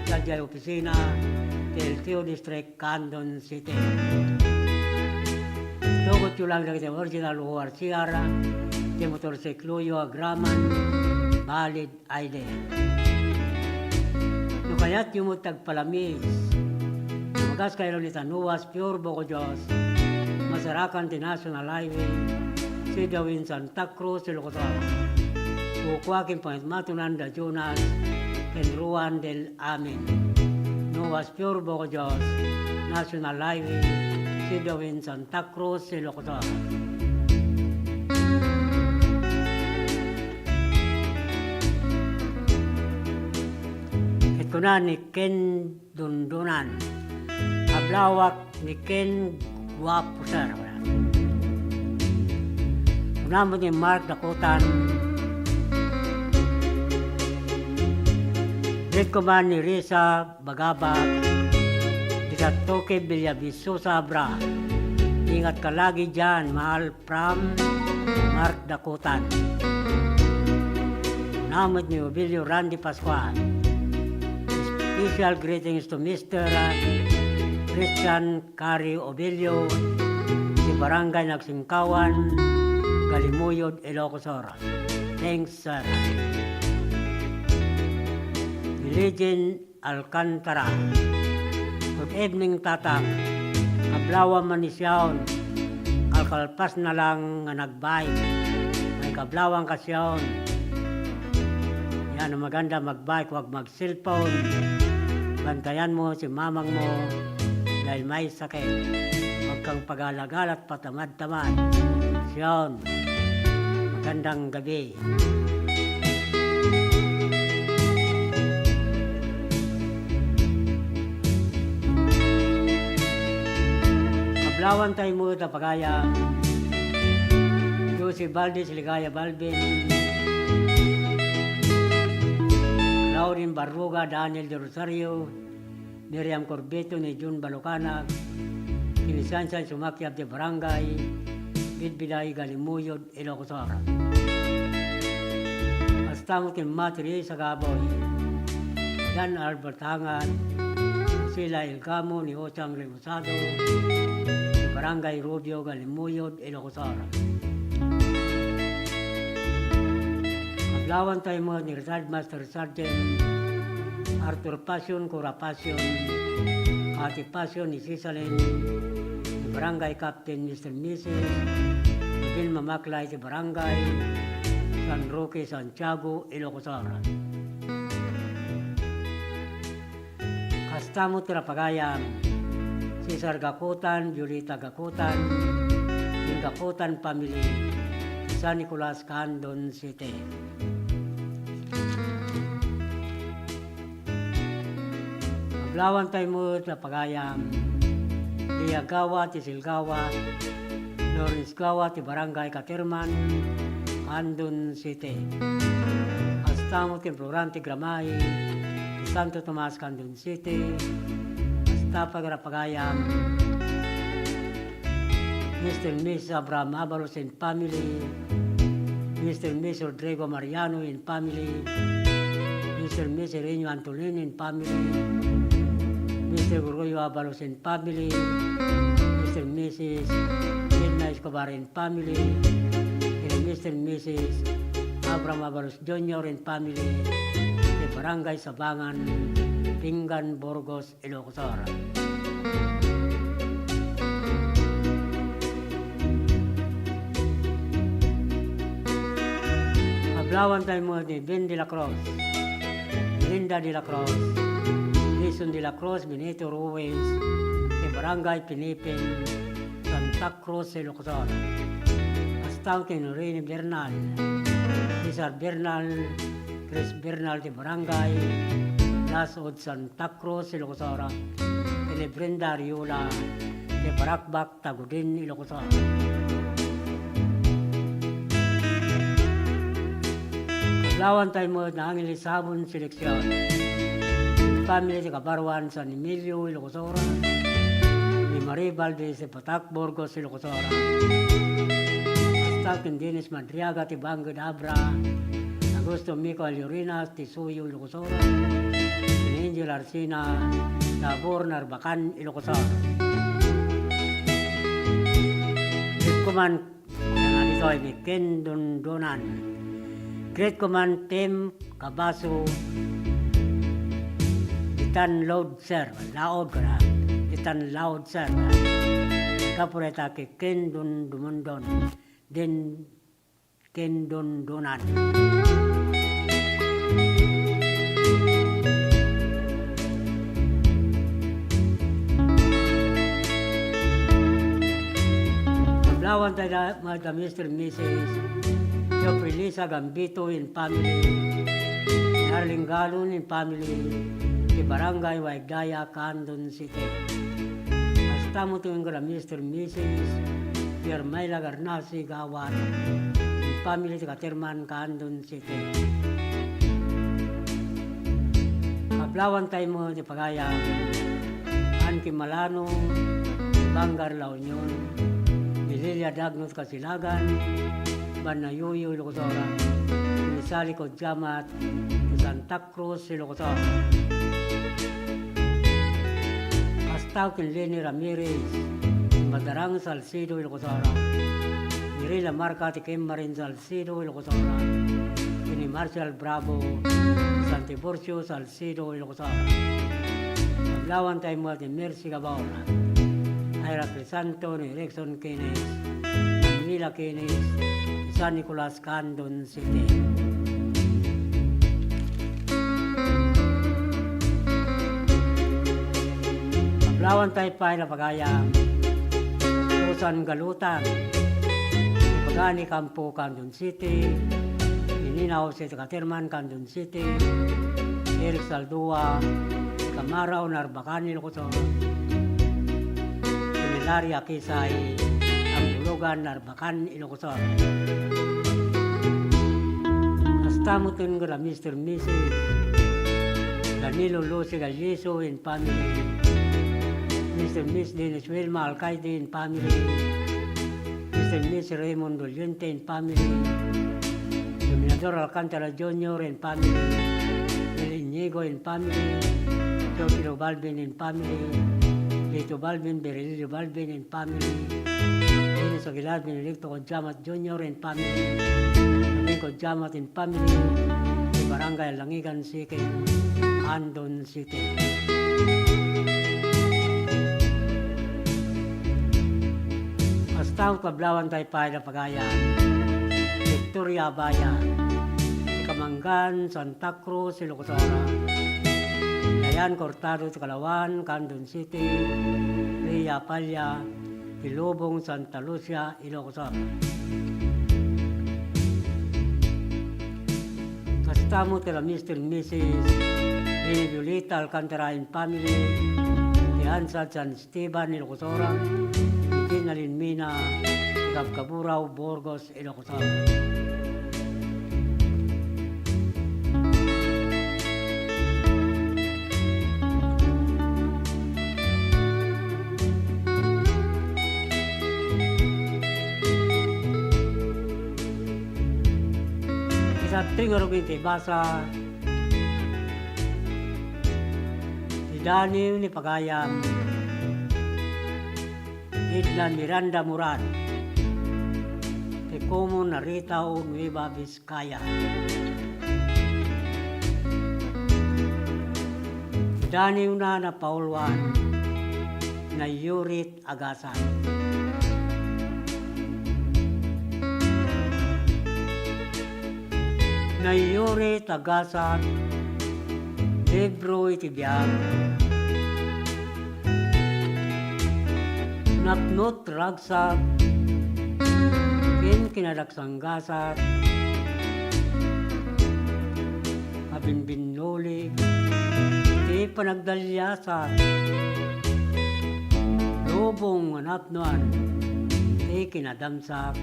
sadiay opisina ti L T O District, Candon City. Tugotyo lang dagiti original O R C R ti motorsikloyo agraman, valid I D. No kayatyo met ti agpalamis, lumagas kayo ni Noah's Pure Bocodios, masarakan ti National Highway, Sidawin, Santa Cruz, Ilocos Sur. Kukua ken pangimatmatunan da Jonas ken Ruan del Amin. Noah's Pure Bocodios, National Highway, Sidawin, Santa Cruz, Ilocos Sur. Ket kuna ni Ken Dundunan, "Ablawak ni Ken Guapo, sir." Kuna met ni Mark Dakutan, "Greet ko man ni Risa Bagabag, ni Toke Villavisosa Abra. Ingat ka lagi diyan, mahal, from Mark Dakutan." Kuna met ni Obilio Randy Pascual, "Special greetings to Mister Christian Kari Obilio, ti Barangay Nagsingkawan, Galimuyod, Ilocos Sur." Thanks, sir. Ni Legend Alcantara. "Good evening, Tatang. Kablawam man ni Sion. Kalkalpasna lang nga nagbike. Ay, kablawam ka, Sion. Yan ang maganda, magbike, wag mag-cellphone. Bantayan mo si mamang mo dahil may sakit. Huwag kang pag-alagalat patamad-tamad. Sion, magandang gabi." Kablawanta met a pagayam, Josie Valdez, Ligaya Balvin, Lauren Barruga, Daniel De Rosario, Miriam Corbito, ni Jun Balucanag, kinisiansian sumakiab ti barangay, Bidbiday, Galimuyod, Ilocos Sur. Kasta met ken Mati Risa Gaboy, Dan Albert Hangan, Sila Ilgamo, ni Ochang Remusado, ti Barangay Rubio, Galimuyod, Ilocos Sur. Kablawanta met ni Retired Master Sergeant Arthur Passion, Cora Passion, Ate Passion, ni Cisalin, ni Barangay Captain, Mister Missus Rodin Mamaklay, ti Barangay San Roque, Santiago, Ilocos Sur. Kasta met ti rapagayam, Cesar Gakutan, Violeta Gakutan, ken Gakutan family, San Nicolas, Candon City. Kablawanta met a pagayam, Lia Gawa ti Silgawa, Lawrence Gawa ti Barangay Caterman, Candon City. Kasta met ken Florante Gramay ti Santo Tomas, Candon City. Kasta pay a rapagayam, Mister and Missus Abraham Abalos and family, Mister and Missus Rodrigo Mariano and family, Mister and Missus Reno Antonin and family, Mister Gregorio Abalos and family, Mister and Missus Edna Escobar and family, and Mister and Missus Abraham Abalos Junior and family, ti Barangay Sabangan, Pingan, Burgos, Ilocos Sur. Kablawanta met ni Ben de la Cruz, Linda de la Cruz, Jason de la Cruz, Benito Ruiz, ti Barangay Pinipin, Santa Cruz, Ilocos Sur. Kasta ken Rene Bernal, Cesar Bernal, Chris Bernal ti Barangay Las Od, Santa Cruz, Ilocos Sur, ken ni Brenda Ariola ti Baracbac, Tagudin, Ilocos Sur. Kablawanta met ni Angel Sabon Seleksion, family ti Kabaruan, San Emilio, Ilocos Sur, ni Marie Valdez ti Patak, Burgos, Ilocos Sur. Kasta ken Dennis Madriaga ti Bangked, Abra. Augusto Mico Allorinas ti Suyo, Ilocos Sur. Ken Angel Arsina, Tabor, Narbacan, Ilocos Sur. Greet ko man, ano ditoy, ni Ken Dundunan. Greet ko man, Tim Kabaso, ditan Loud Sir, Laod ko na, ditan Loud Sir. Kapu dayta ken Dun-, Dumundon, din Ken Dundunan. Kablawan tayo da, mga Mister Missus Geoffrey Lisa Gambito and family, Arling Galon and family, ti Barangay Waigdaya, Candon City. Kasta met ti Mister Missus Yermaila Garnasi Gawad, family ti Caterman, Candon City. Kablawan tayo mo ti pagayam, Anki Malano, Bangar La Union, Lilia Dagnot Kasilagan, Banayuyo, Ilocos Sur, Misali Kodyamat, Santa Cruz, Ilocos Sur. Kasta ken Leni Ramirez, Madarang, Salcedo, Ilocos Sur. Miri Lamarca ti Kemmarin, Salcedo, Ilocos Sur. Ken ni Marshall Bravo, San Tiburcio, Salcedo, Ilocos Sur. Kablawan tayo mo ti Mercy Gabor. Ira Crisanto, ni Erickson Kenneth, Manuela Kenneth, San Nicolas, Candon City. Kablawan tayo pay na pagayam, Susan Galutan, Ibagani Campo, Candon City, Inina Jose Caterman, Candon City, Eric Saldua, Camara, Narbacan, Ilocos Sur, Hilaria Kisay, Ambulugan, Narbacan, Ilocos Sur. Kasta met ken Mister Missus Danilo Lucy Galliso and family, Mister Miss Dennis Wilma Alcaide and family, Mister Miss Raymond Doliente and family, Dominador Alcantara Junior and family, Bill Inigo and family, Teofilo Balbin and family, Lito Balbin, Berilio Balbin and family, Dennis Aguilar, Benedicto Kodyamat Junior and family, Abing Kodyamat and family, ti Barangay Langigan Second, Candon City. Kasta met kablawan tayo pay na pagayam, Victoria Abaya, ti Kamangan, Santa Cruz, Ilocos Sur. Dayan Cortado ti Kalawan, Candon City, Ria Palla, ti Lubong, Santa Lucia, Ilocos Sur. Kasta met ti Mister and Missus Benny Violeta Alcantara and family, ti Ansad San Esteban, Ilocos Sur, ti Gina Linmina, Kabkaburao, Burgos, Ilocos Sur. Isatting ngarud iti basa, ti Daniw ni pagayam, Edna Miranda Moran, ti Comuna Ritao, Nueva Vizcaya. Daniwna napauluan, Nayurit Agasat. Nayurit Agasat, Libro iti Biag. Napnot ragsak ken kinadaksanggasat a binbinnulik iti panagdaliasat. Lubong nga napnoan ti kinadamsak.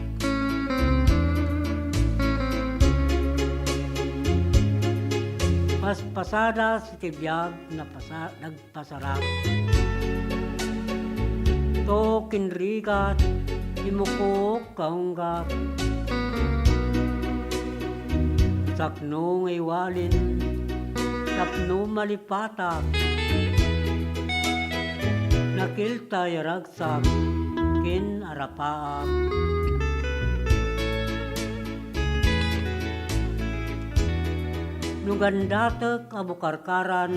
Paspasada iti biag, napasa-, nag-, Pasarag. Tok ken rigat, imukok kaunggak. Sakno nga iwalin, tapno malipatak. Nakiltay a ragsak ken arapaak. No gandatek a bukarkaran,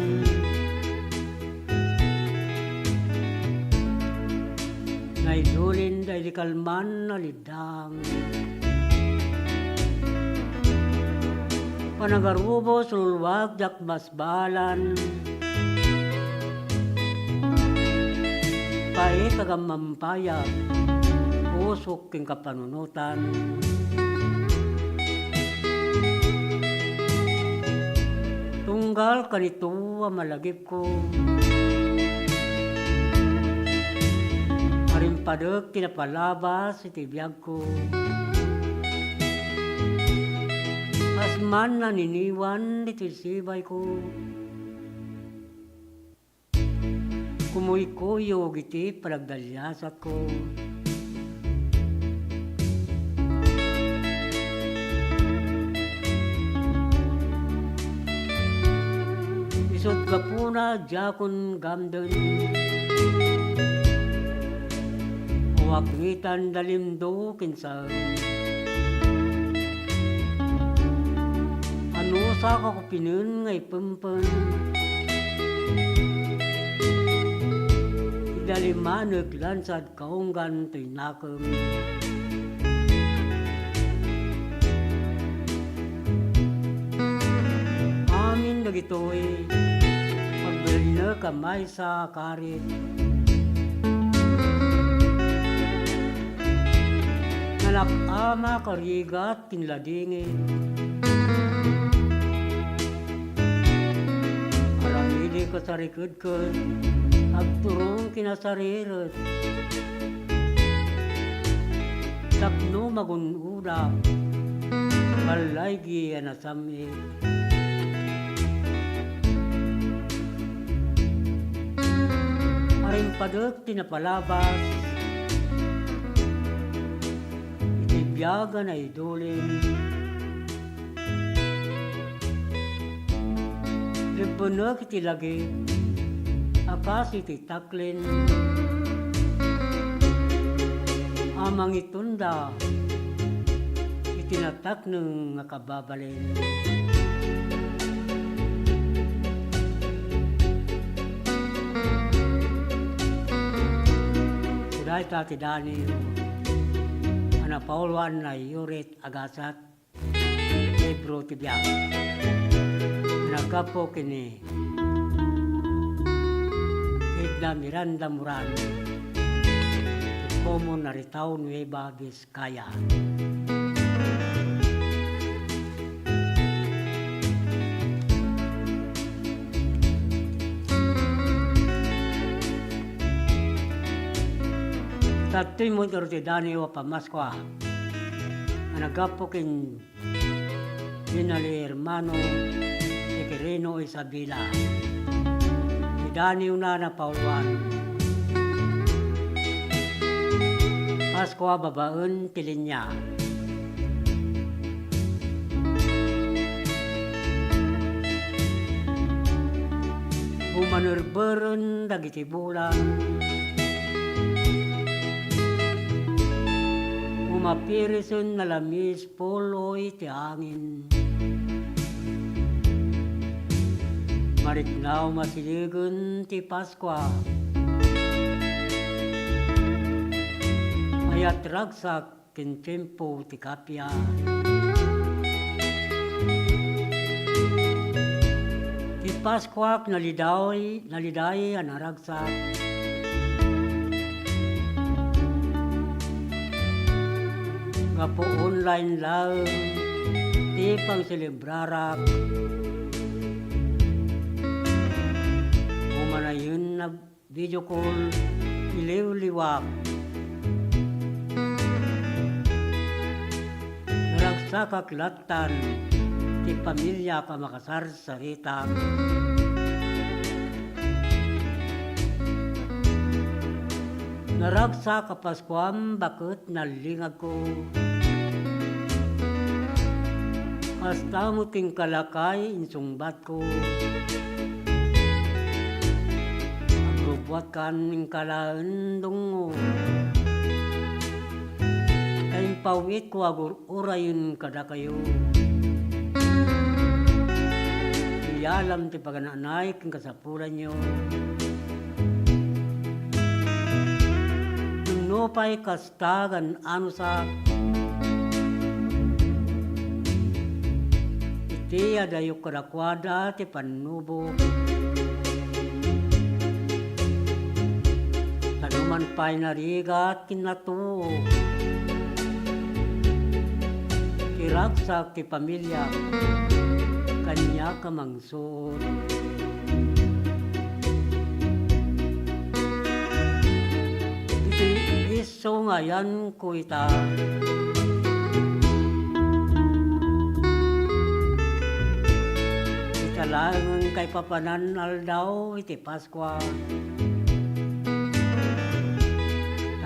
naidulin daydi kalman a liddang. Panagarubos luluag diak basbalan. Paet a gammampayag, usok ken kapanunotan. Tunggal kanito a malagipko, arimpadek ti napalabas iti biagko. Asman naniniwan ditoy sibayko. Kumuykuyog iti panagdaliasatko. Isut' gapuna diakon gamden. Awan ngitan dalimdo ken saem. Anusak a kupinen nga ipempen. Idalimanek lansad kaunggan toy nakem. Amin dagitoy, pagbalinnek a maysa a karit. Nalak-amak a rigat ken ladingit. Aramidek a sariked ket agturong ken asariret. Tapno magun-odak, ballaygi a nasam-it. Arimpadek ti napalabas iti biag a naidulin. Lebbenek iti lagip a kas iti taklin a mangitunda iti natakneng nga kababalin. Dayta ti Daniel a napauluan a yurit a gasat. Libro ti biag. Naggapu ken ni Edna Miranda Moran, ti Komon a Ritao Nueva Vizcaya. Daytoy met ngarud ti Daniel a Pamaskua a naggapu ken Binali Hermano Severino Isabela. Ni Daniel a napauluan. Paskua babaen ti linia. Bumanerberen dagiti bulan. Umapirisen nalamis puloy ti angin. Marikna a masidegen ti Paskua. Ayat ragsak ken tiempo ti kappia. Ti Paskuak naliday, naliday a naragsak. Gapu online laeng ti pangselebrarak. Umanayen na video call, iliwliwak. Naragsakak lattan ti pamiliak a makasarsaritak. Naragsak a Paskuam baket nallingagko. Kasta met ken kalakay insungbatko. Agrubbuatkan inkalaen dungngo. Ta impaw-itko agur-urayen kadakayo. Iyalam ti pagananay ken kasapulanyo. Nupay kasta, gan-anosak. Iti adayo kadakuada ti pannubok. Kanuman pay narigat ken natuok. Ti ragsak ti pamiliak, kaniak a mangsuot. Iti isu nga ayanko ita, ita laengen kaipapanan aldaw iti Paskua.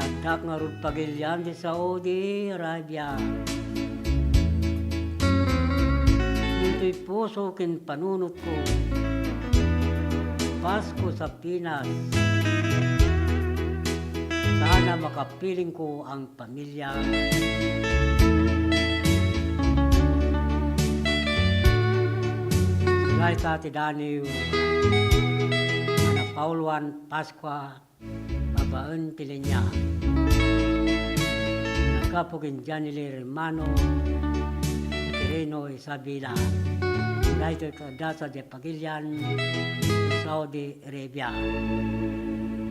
Addak ngarud pagilian ti Saudi Arabia. Ditoy puso ken panunotko, Pasko sa Pinas. Sana makapilingko ang pamilya. Dayta ti daniw a napauluan Paskua babaen ti linia. Naggapu ken Janely Hermano, Quirino Isabela. Daytoy kadasa ti pagilian Saudi Arabia.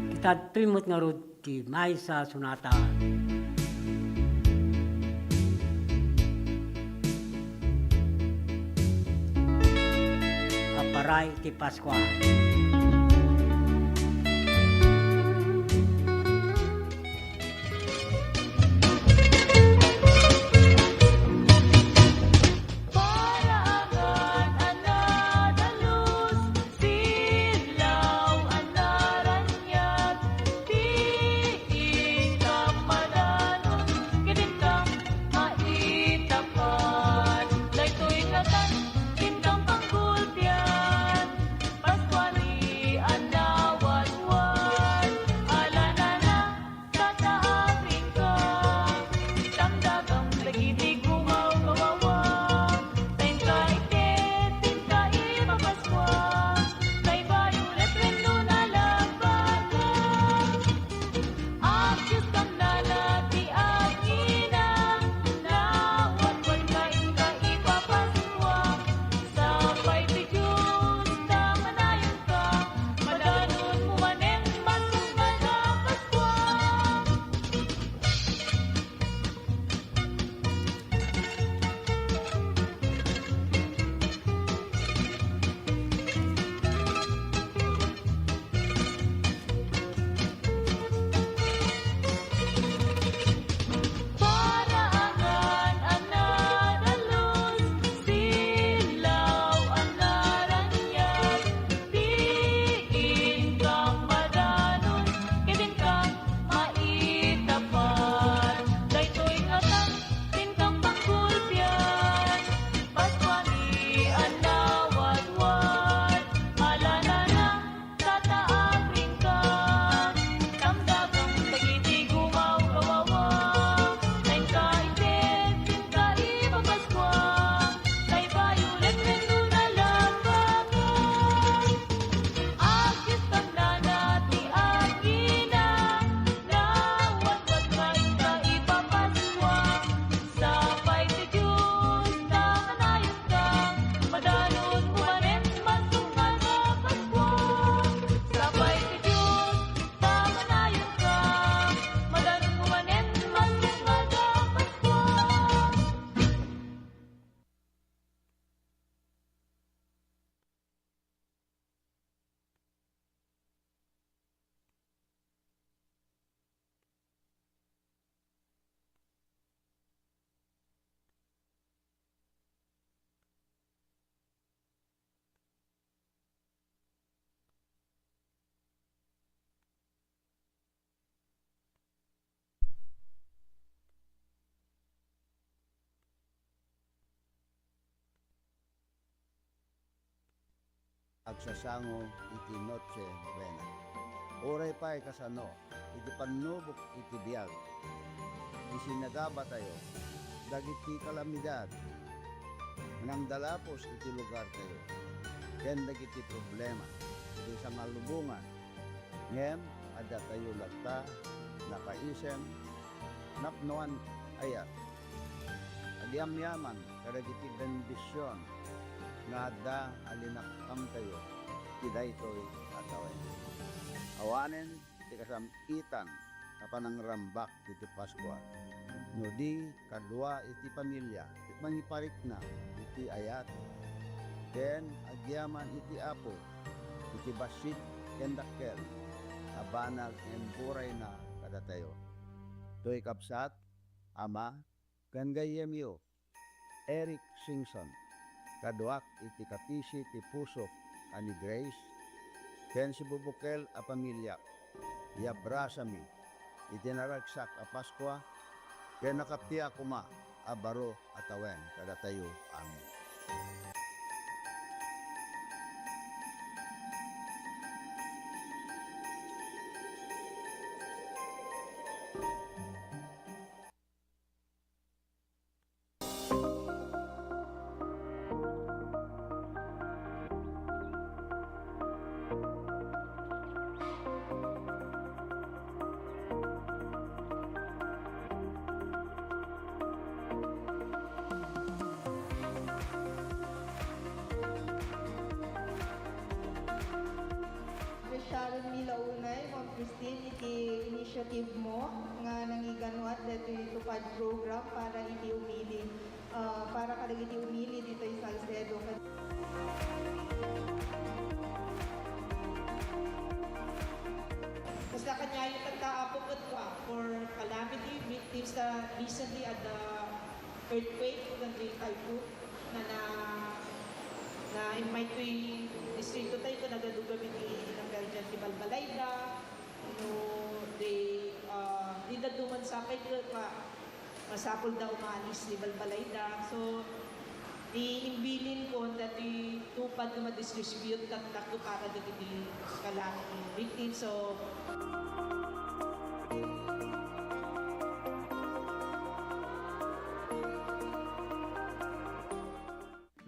Kita adtoy met ngarud ti maysa a sonata. Apara iti Paskua. Paraangan a nadalus, silaw a naraniat, ti inka madanon, ket inka maitapan. Daytoy ngatan, inka panggulpian, Paskuali agsasango iti Noche Buena. Uray pay kasano, iti pannubok iti biag, isinagabatayo dagiti kalamidad nga nangdalapos iti lugartayo, ken dagiti problema iti sangalubongan. Ngem addatayo latta nakaisem, napnoan, ayat, agyamyaman kadagiti bendision nga adda a linaptantayo iti daytoy a tawen. Awanen ti kasam-itan a panangrambak iti Paskua, no di kadua iti familia ti mangiparikna iti ayat ken agyaman iti Apo iti bassit ken dakkel a banag nga imburayna kadatayo. Toy kabsat, ama, ken gayyemyo, Eric Singson, kaduak iti kapisi ti pusok a ni Grace, ken sibubukel a pamiliak, iabrasami iti naragsak a Paskua, ken nakappia koma a baro a tawen kadatayo amin. Sharon Mila Unay, Ma'am Christine, iti initiative mo nga nangiganuat ditoy TUPAD program para iti umili, ah, para kadagiti umili ditoy Salcedo. Basta kaniayo tatta, Apo, ket for calamity victims, ah, recently at the earthquake, ken the typhoon, na, na, na-invite ko iti distrito tayo, ken nagadugamin ti nagdaldial ti balbalayda, no, they, ah, di daduma sapay, ket pa, masapul da umalis ti balbalayda. So, imbilin ko dati TUPAD nga ma-distribute tatta para dagiti calamity victims. So,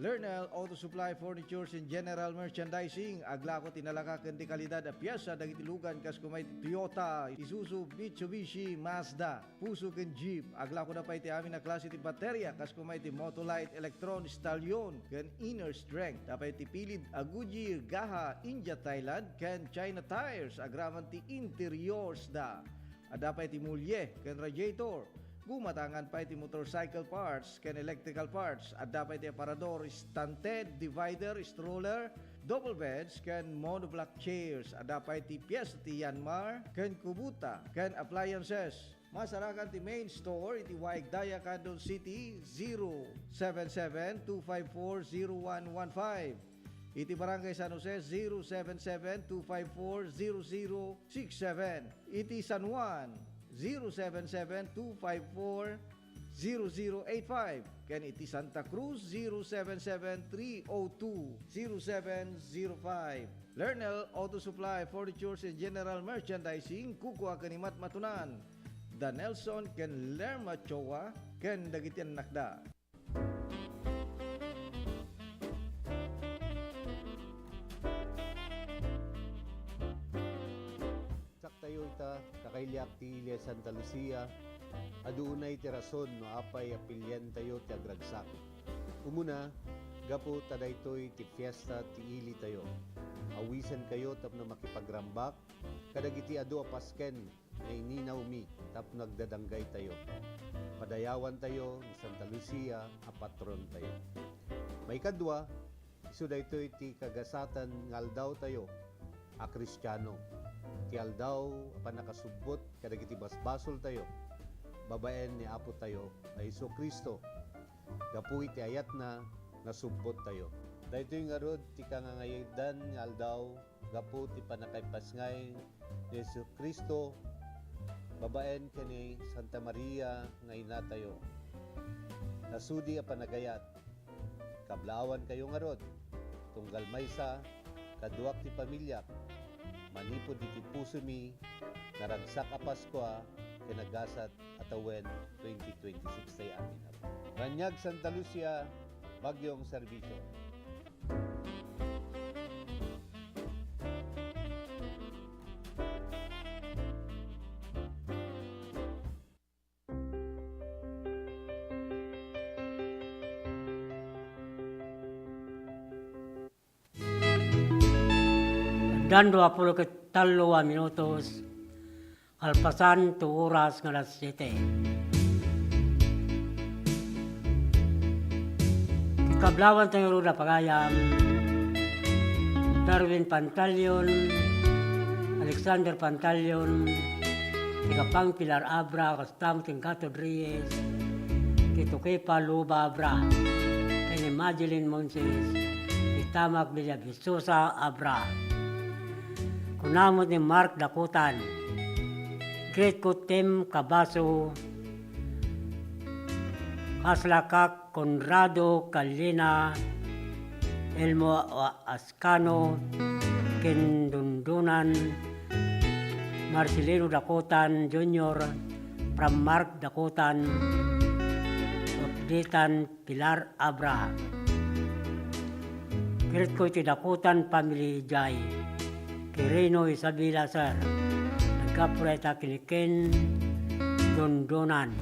Lernel Auto Supply Furnitures and General Merchandising, aglako ti nalaka ken ti kalidad a piesa dagiti lugan kas kuma iti Toyota, Isuzu, Mitsubishi, Mazda, Fuso ken Jeep. Aglako da pay ti amin a klase ti bateria kas kuma iti Motolite, Electron, Stallion, ken Inner Strength. Da pay ti pilid a Goodyear, Gaha, India, Thailand, ken China tires, agraman ti interiors da. Adda pay ti mulye ken radiator. Gumatangan pay ti motorcycle parts ken electrical parts. Adda pay ti aparador, stand, divider, stroller, double beds, ken monoblock chairs. Adda pay ti pies ti Yanmar ken Kubota ken appliances. Masarakan ti main store iti Waig Daya, Candon City, zero seven seven two five four zero one one five. Iti Barangay San Jose, zero seven seven two five four zero zero six seven. Iti San Juan, zero seven seven two five four zero zero eight five. Ken iti Santa Cruz, zero seven seven three oh two zero seven zero five. Lernel Auto Supply, Furnitures and General Merchandising, kukua ken ni Matmatunan. Da Nelson ken Lerma Choa ken dagiti annakda. Saktayo ita, kakailiak ti ili a Santa Lucia, adu unay ti rason no apay a piliantayo ti agragsak. Umuna, gapu ta daytoy ti fiesta ti ilitayo. Awisenkayo tapno makipagrambak kadagiti adu a pasken nga ininawmi tapno agdadanggaytayo. Padayawantayo ni Santa Lucia a patrontayo. Maikadua, isu daytoy ti kagasaten nga aldawtayo a Kristiano, ti aldaw a pannakasubbot kadagiti basbasoltayo babaen ni Apotayo a Jesu-Cristo. Gapu iti ayatna, nasubbottayo. Daytoy ngarud ti kangangayadan nga aldaw gapu ti pannakaipasngay ni Jesu-Cristo babaen ken ni Santa Maria nga inatayo. Nasudi a panagayat, kablaawankayo ngarud, tunggal maysa, Kaduak ti pamiliak, manipud iti pusomi, naragsak a Paskua ken nagasat a tawen twenty twenty-six tayo amin. Raniag Santa Lucia, Bagyong Serbisyo. Addan dua pulo ket tallo a minutos, kalpasan to oras nga alas siete. Kablawan tayo rod a pagayam, Darwin Pantalion, Alexander Pantalion, ti kapang Pilar Abra, kasta met ken Gato Reyes, ti Tukipa Luba Abra, ken ni Madeline Monses, ti Tamak Villavisosa Abra. Kuna met ni Mark Dakutan, Great Kutim Kabaso, Kaslakak Conrado Callina, Elmo Ascano, ken Dundunan, Marcelino Dakutan Junior, Pram Mark Dakutan, Upditan Pilar Abra. Greet ko iti Dakutan family jay Quirino Isabela, sir. Naggapu dayta ken ni Ken Dundunan.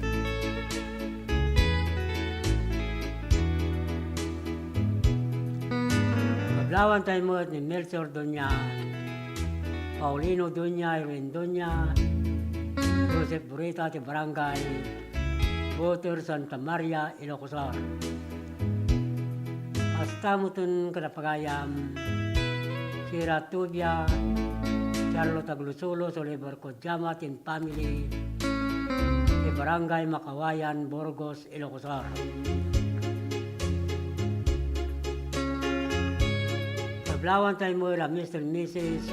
Kablawan tayo met ni Melchor Dunya, Paulino Dunya, Irwin Dunya, Joseph Burita ti Barangay Boter, Santa Maria, Ilocos Sur. Kasta metten kada pagayam, Sira Tubia, Charlotte Aglusulos, Oliver Kodjama, tin family, ti Barangay Makawayan, Burgos, Ilocos Sur. Kablawan tayo met a Mister and Missus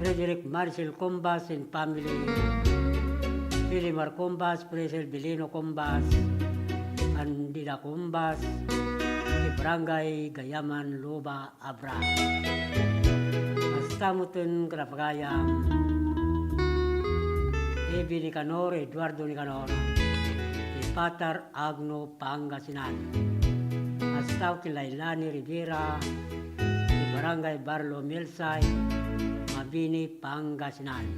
Frederick Marcel Combas and family, Filimar Combas, Fresel Bilino Combas, Candida Combas, ti Barangay Gayaman, Luba, Abra. Kasta metten kada pagayam, Evi Nicanor, Eduardo Nicanor, ti Patar Agno, Pangasinan. Kasta ken Lailani Rivera, ti Barangay Barlo Milsay, Mabini, Pangasinan.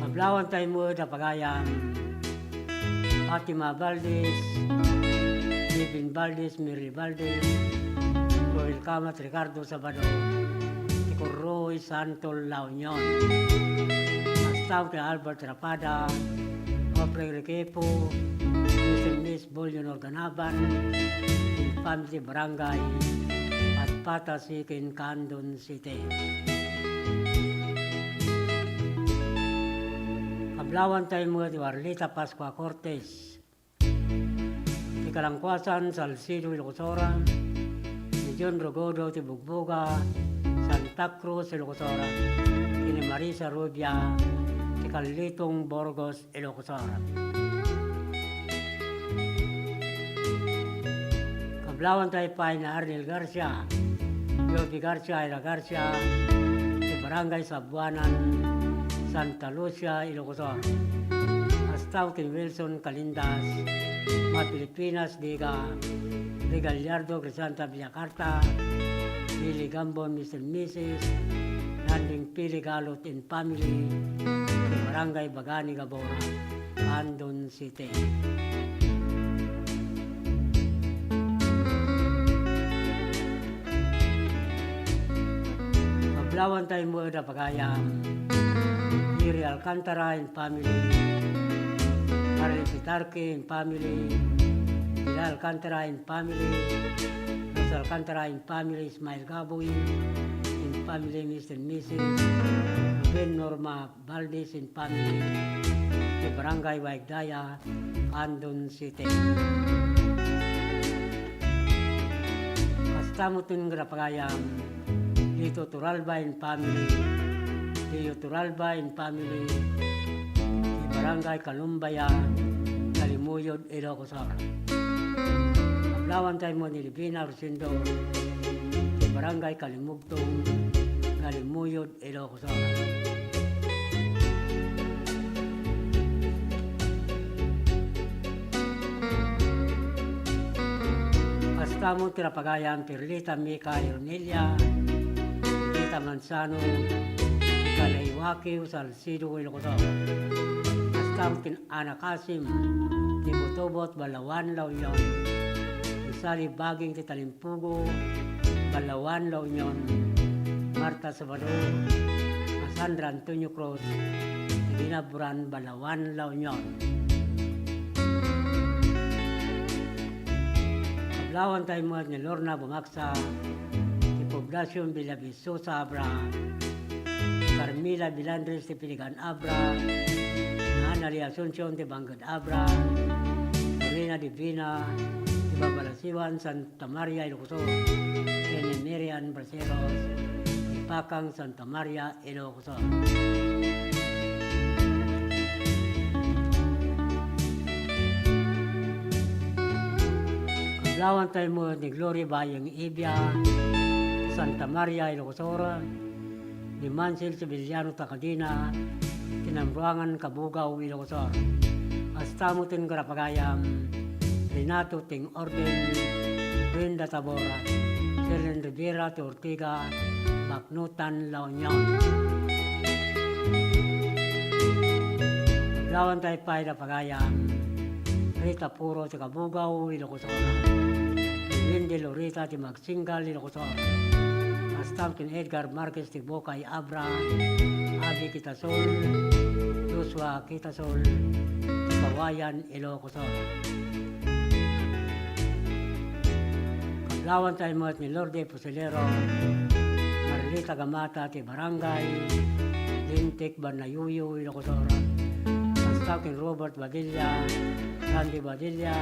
Kablawan tayo met a pagayam, Fatima Valdez, Bibin Valdez, Mary Valdez, Joel Kamat, Ricardo Sabado, ti Corroy, Santo, La Union. Kasta ken Albert Rapada, Jeffrey Requepo, Mister and Miss Bolio Norganaban, infante Barangay Patpatasi ken Candon City. Kablawan tayo met ni Warlita Pascua Cortes, ti Kalangkuasan, Salcedo, Ilocos Sur, ni John Rogodo ti Bugboga, Santa Cruz, Ilocos Sur, ken ni Marisa Rubia ti Kalitong, Burgos, Ilocos Sur. Kablawan tayo pay ni Arnel Garcia, Jovi Garcia, Ira Garcia, ti Barangay Sabuanan, Santa Lucia, Ilocos Sur. Kasta ken Wilson Calindas, Ma Filipinas, Diga, Ri Gallardo, Crisanta Villacarta, Billy Gambo, Mister and Missus Nanding Pili Galot and family, ti Barangay Bagani, Gabora, Candon City. Kablawan tayo met a pagayam, Iri Alcantara and family, Harry Pitarque and family, Pilar Alcantara and family, Rosa Alcantara and family, Ismael Gaboy and family, Mister and Missus Ruben, Norma Valdez and family, ti Barangay Waigdaya, Candon City. Kasta metten kada pagayam, Lito Turalba and family, Leo Turalba and family, ti Barangay Kalumbaya, Kalimu Muyod, Ilocos Sur. Kablawanta met ni Divina Rosendo, ti Barangay Kalimugtong, Kalimuyod, Ilocos Sur. Kasta met ti rapagayam Perlita Mica Ironelia, Rita Manzano, Kalay Wakiw, Salcedo, Ilocos Sur. Kasta met ken Ana Kasim, ti Butobot, Balaoan, La Union. Ni Sally Baging ti Talimpugo, Balaoan, La Union. Marta Sabado, Sandra Antonio Cruz, ti Binaburan, Balaoan, La Union. Kablawanta met ni Lorna Bumaksa, ti Poblacion Villavisosa, Abra. Carmela Bilandres ti Piligan, Abra, ni Analia Asuncion ti Bangged, Abra, Lorena Divina ti Babalasiwan, Santa Maria, Ilocos Sur, ken ni Miriam Braceros ti Pakang, Santa Maria, Ilocos Sur. Kablawanta met ni Glory Bayeng Ibia, Santa Maria, Ilocos Sur, ni Mansel Sevillano Tacadina, ti Namruangan, Cabugao, Ilocos Sur. Kasta met ken rapagayam Renato Ting Orden, Brenda Tabor, Selen Rivera ti Ortiga, Baknotan, La Union. Kablawanta pay rapagayam Rita Puro ti Cabugao, Ilocos Sur. Lindy Lorita ti Magsinggal, Ilocos Sur. Kasta met ken Edgar Marquez ti Bukay, Abra, Abby Quitasol, Joshua Quitasol ti Kawayan, Ilocos Sur. Kablawanta met ni Lourdes Fusilero, Marlita Gamata ti Barangay Lintik, Banayuyo, Ilocos Sur. Kasta ken Robert Badilla, Randy Badilla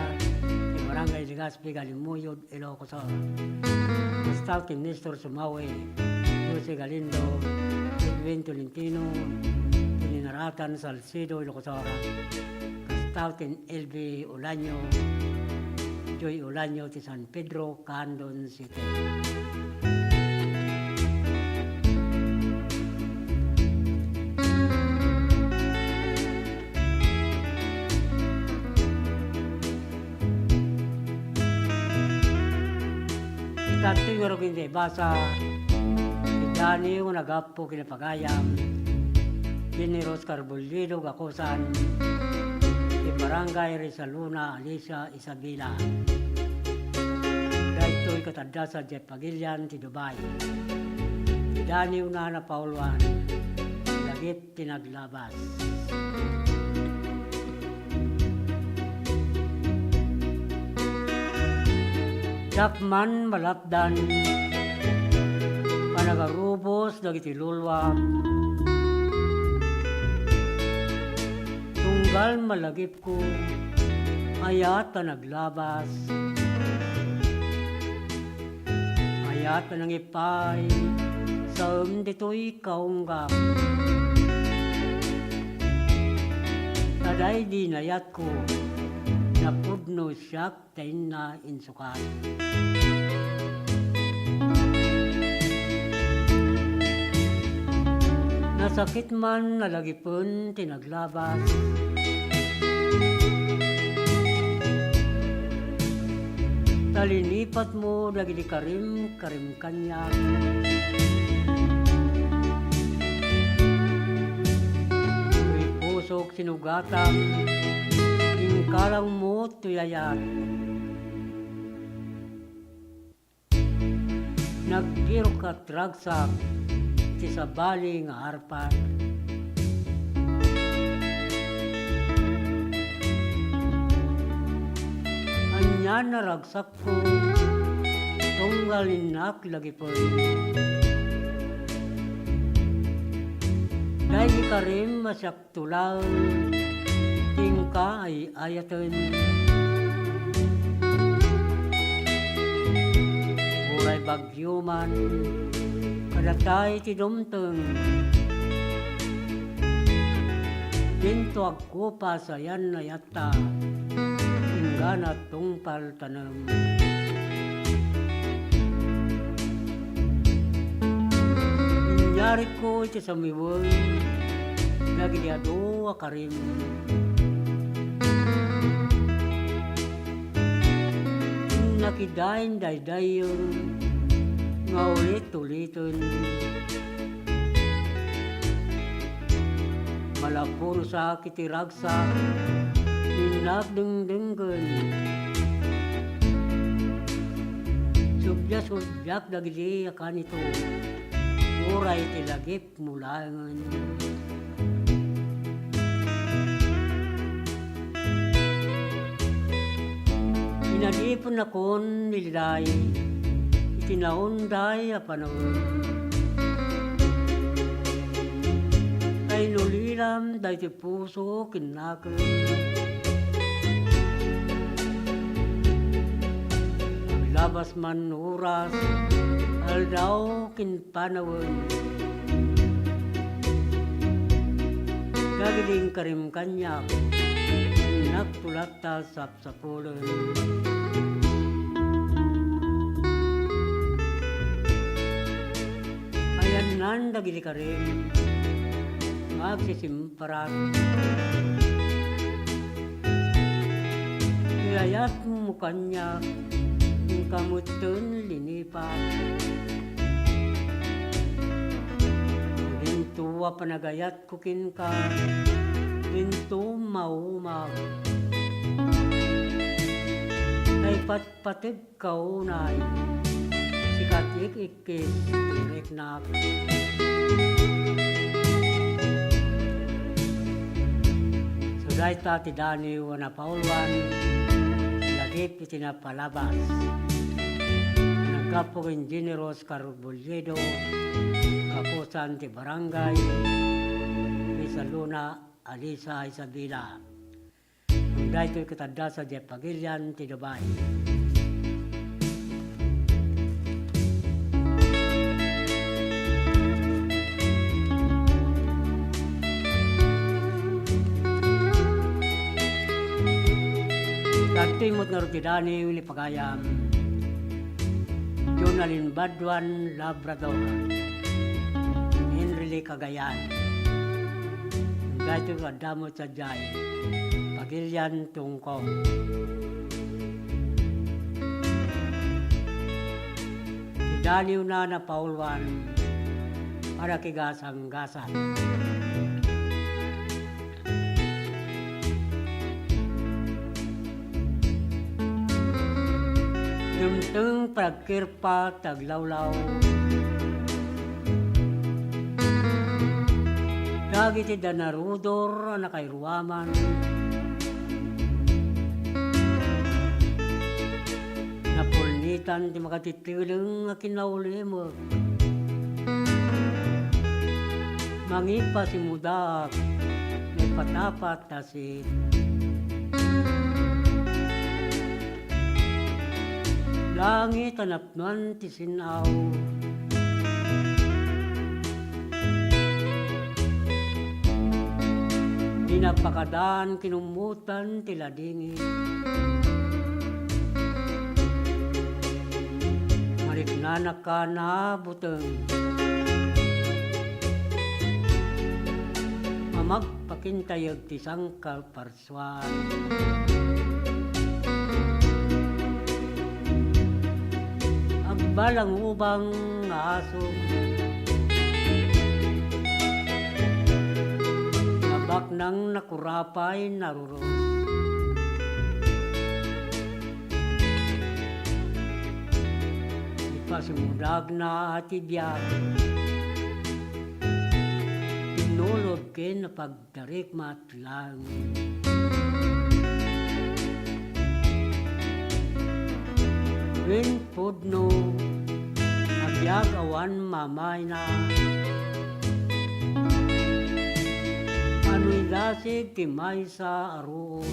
ti Barangay Legazpi, Kalimuyod, Ilocos Sur. Kasta ken Nestor Sumawi, Jose Galindo, Edwin Tolentino ti Naratan, Salcedo, Ilocos Sur. Kasta ken Elvi Olaño, Joy Olaño ti San Pedro, Candon City. Daytoy ngarud iti ibasa ti Daniel nga naggapu ken ni pagayam Generous Carbullido Gakusan ti Barangay Rizaluna, Alicia, Isabela. Daytoy kataddasan ti pagilian ti Dubai. Daniel na napauluan, lagip ti naglabas. Diak man malatdan panagarubos dagiti luluak, tunggal malagipko, ayat a naglabas. Ayat a nangipay, saem ditoy kaunggak. Ta daydi nayatko, napudno siak ta inna insukat. Nasakit man nalagipen ti naglabas. Ta linipatmo dagiti karim-karim kaniak. Toy pusok sinugatam, inkalangmo toy ayat. Nagbirok ket ragsak iti sabali nga arpan. Ania a ragsakko, tunggal innak lagipen. Daydi karim a siak tulaen ti inka ay-ayaten. Uray bagyo man, kadatay ti dumteng. Dinto agkupas ayan-ayatta. Danat tungpal tanem. Inyarikko iti samiwen dagiti adu a karim. Nakidain daydayen nga ulit-uliten. Malapulsak iti ragsak, innak dengdenggen. Subia-subiak dagiti a kanito, uray ti lagip mo laengen. Inadipennakon ni Liday iti naunday a panawen. Kainulilam daytoy puso ken nakem. Aglabas man oras, aldaw ken panawen. Dagiti inkarim kaniak, innak to latta sapsapulen. Ayannan dagiti karim nga agsisim- paran. Ti ayatmo kaniak, inka metten linipat. Dinto a panagayatko kenka, dinto maumag. Naipatpateg ka unay, sika ti ik-ikkis ti riknak. So, dayta ti daniw a napauluan, lagip iti napalabas. Naggapu ken Engineer Oscar Bulyedo, kapusan ti Barangay Rizaluna, Alisa, Isabela. Daytoy ket adda sadiay pagilian ti Dubai. Daytoy met ngarud ti daniw ni pagayam Jonalyn Baduan Labrador, Enrile Cagayan. Daytoy adda met sadiay pagilian ti Hong Kong. Ti daniwna napauluan, panakigasanggasat. Dimteng panagkirpat ti aglawlaw dagiti danarudor a nakairuaman. Napulnitan ti makatiteleng a kinaulimek. Mangipasimudaak, naipatapat a sit. Langit a napnoan ti sin-aw. Di napakadaan kinummutan ti ladingit. Mariknanaka na buteng. Mamagpakintayeg ti sangkal parsuan. Agbalangubang nga aso. Nabaknang nakurapay naruros. Ipasimudagna ti biag. Tinulod ken napagdarikmat laeng. Wen pudno a biag awan mamayna. Anoy dasig ti maysa a ruod.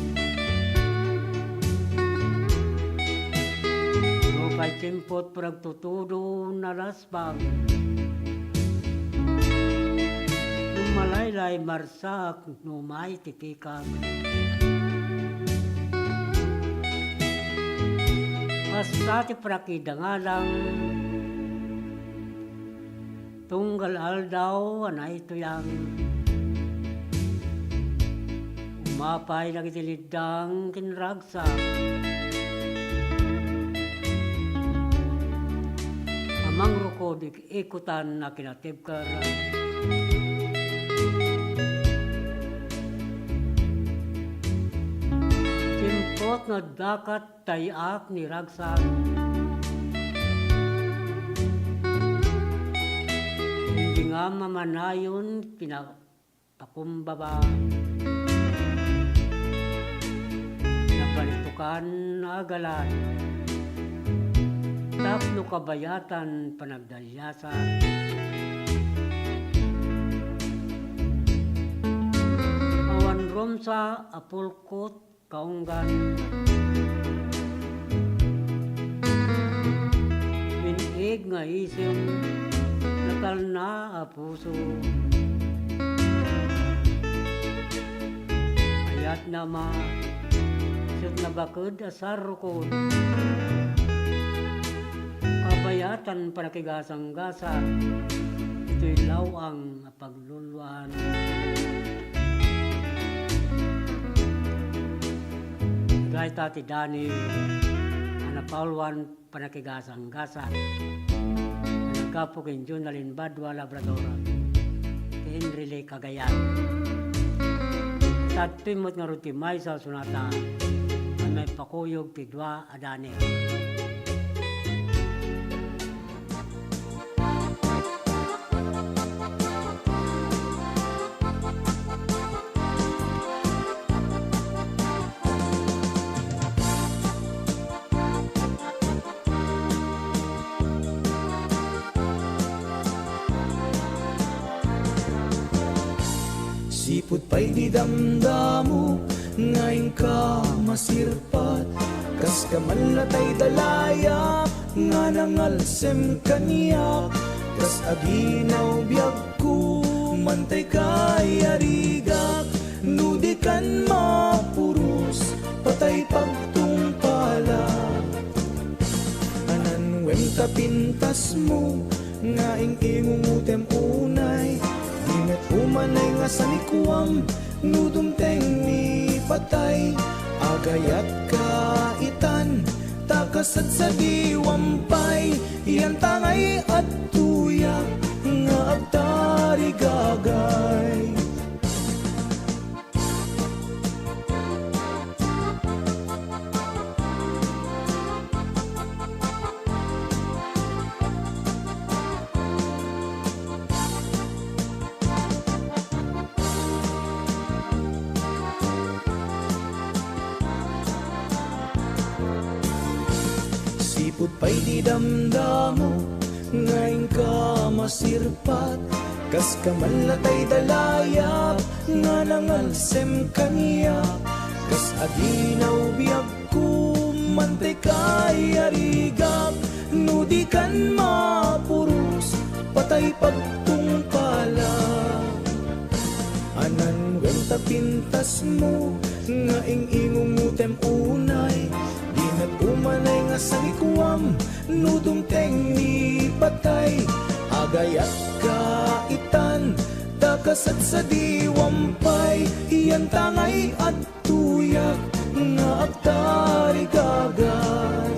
Nupay tiempot panagtutudo, nalasbag. Nung malaylay, marsak, numay ti tikag. Kasta ti panakidangalang tunggal aldaw a naituyang. Umapay dagiti liddang ken ragsak a mangrukod ikutan a kinatibker. Timpot nga dakat tay-ak ni ragsak. Indi nga mamanayon pina-, pakumbaba. Nabalitukan nga agalan tapno kabayatan panagdaliasan. Awan rumsa a pulkot kaunggan. Bin-ig nga isem, natalna a puso. Ayat na ma, isut nabaked a sarrukod. Kabayatan panakigasanggasat, itoy law-ang a pagluluan. Dayta ti Daniel a napauluan panakigasanggasat. Naggapu ken Jonalyn Badua Labrador, ken Enrile Cagayan. Tattoy met ngarud ti maysa a sonata a maipakuyog ti dua a Daniel. Sipud pay ti damdamo nga inka masirpat, kas kaman latay dalayap nga nangalsem kaniak, kas aginaw biagko, mantay kayarigak, no di kan mapuros, patay pagtungpalak. Anan wen ta pintasmo, nga ing-ingungotem unay, di met umanay nga sanikuam, no dumteng ni patay, agayatka itan, ta kasadsadiwam pay, yan ta ngay adtoyak nga agtarigagay. Sipud pay ti damdamo nga inka masirpat, kas kaman latay dalayap nga nangalsem kaniak, kas aginaw biagko, mantay kayarigak, no di kan mapuros, patay pagtungpalak. Anan wen ta pintasmo nga ing-ingungotem unay, di met umanay nga sanikuam, no dumteng ni patay, agayatka itan, ta kasadsadiwam pay, yan ta ngay adtoyak nga agtarigagay.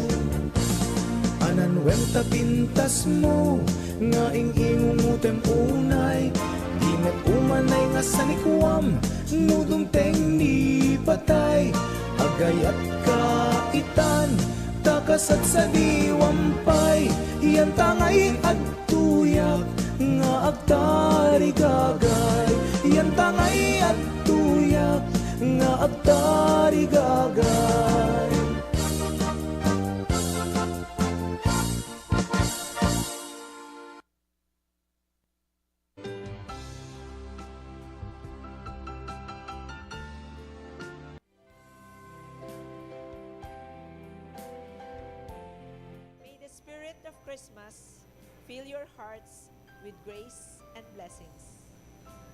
Anan wen ta pintasmo nga ing-ingungotem unay, di met umanay nga sanikuam, no dumteng ni patay, agayatka itan, ta kasadsadiwam pay, yan ta ngay adtoyak nga agtarigagay, yan ta ngay adtoyak nga agtarigagay. May the spirit of Christmas fill your hearts with grace and blessings.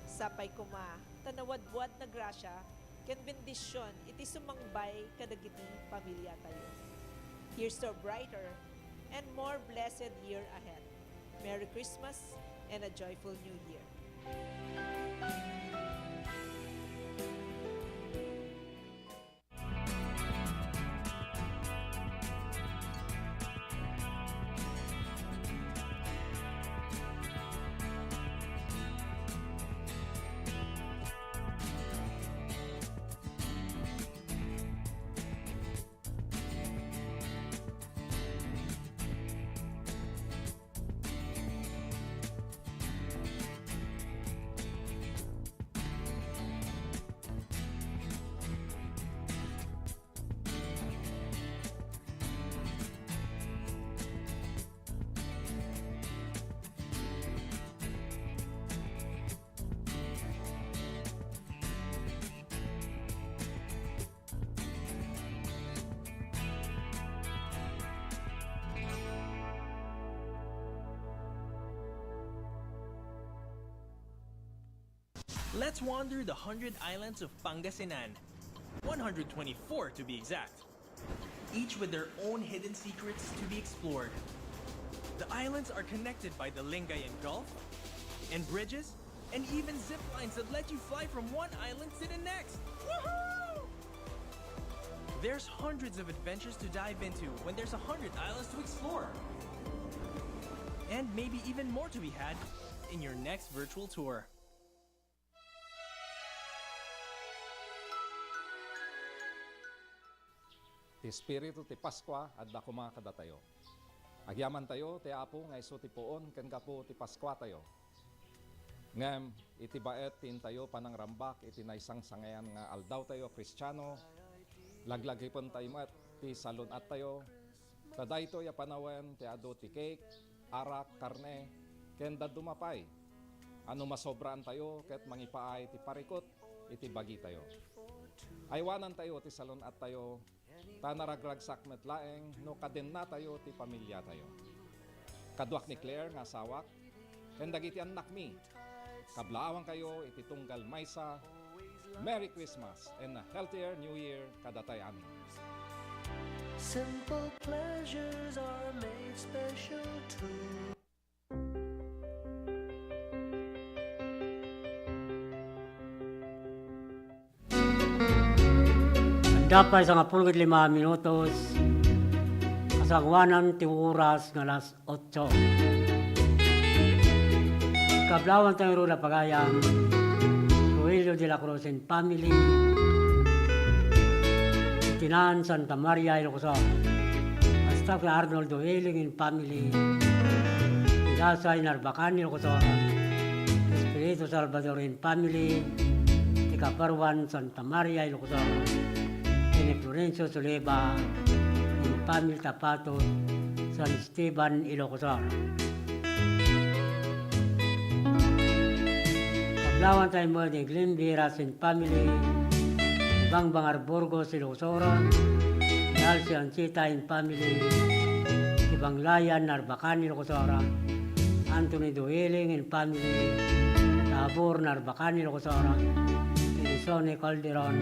Sapay koma ta nawadwad na grasya ken bendisyon iti sumangbay kadagiti pamiliatayo. Here's to a brighter and more blessed year ahead. Merry Christmas and a joyful New Year. Let's wander the hundred islands of Pangasinan, one hundred twenty-four to be exact, each with their own hidden secrets to be explored. The islands are connected by the Lingayen Gulf and bridges and even zip lines that let you fly from one island to the next. Woohoo! There's hundreds of adventures to dive into when there's a hundred islands to explore. And maybe even more to be had in your next virtual tour. Ti espiritu ti Paskua adda koma kadatayo. Agyamantayo ti Apo nga isu ti puon ken gapu ti Paskuatayo. Ngem iti baet ti intayo panangrambak iti naisangsangayan nga aldawtayo a Kristiano, laglagipentayo met ti salun-attayo ta daytoy a panawen ti adu ti cake, arak, karne, ken dadduma pay a no masobraantayo ket mangipaay ti parikut iti bagitayo. Aywanantayo ti salun-attayo ta naragragsak met laeng no kadennatayo ti pamiliatayo. Kaduak ni Claire nga asawak, ken dagiti annakmi, kablaawankayo iti tunggal maysa. Merry Christmas and a healthier New Year kadatay amin. Simple pleasures are made special too. Adda pay sangapulo ket lima minutos, kasangoanan ti oras nga alas otso. Kablaawantayo ngarud a pagayam, Rogelio de la Cruz and family, Tinan, Santa Maria, Ilocos Sur. Kasta ken Arnold Doeling and family, Dasay, Narbacan, Ilocos Sur. Espiritu Salvador and family, ti Kaparuan, Santa Maria, Ilocos Sur. Ken ni Florencio Suleba and family, Tapatot, San Esteban, Ilocos Sur. Kablaawantayo met ni Glenn Viras and family, Bangbangar, Burgos, Ilocos Sur, ni Alci Anchita and family, Banglayan, Narbacan, Ilocos Sur, Anthony Doeling and family, Tabor, Narbacan, Ilocos Sur, Edison Calderon,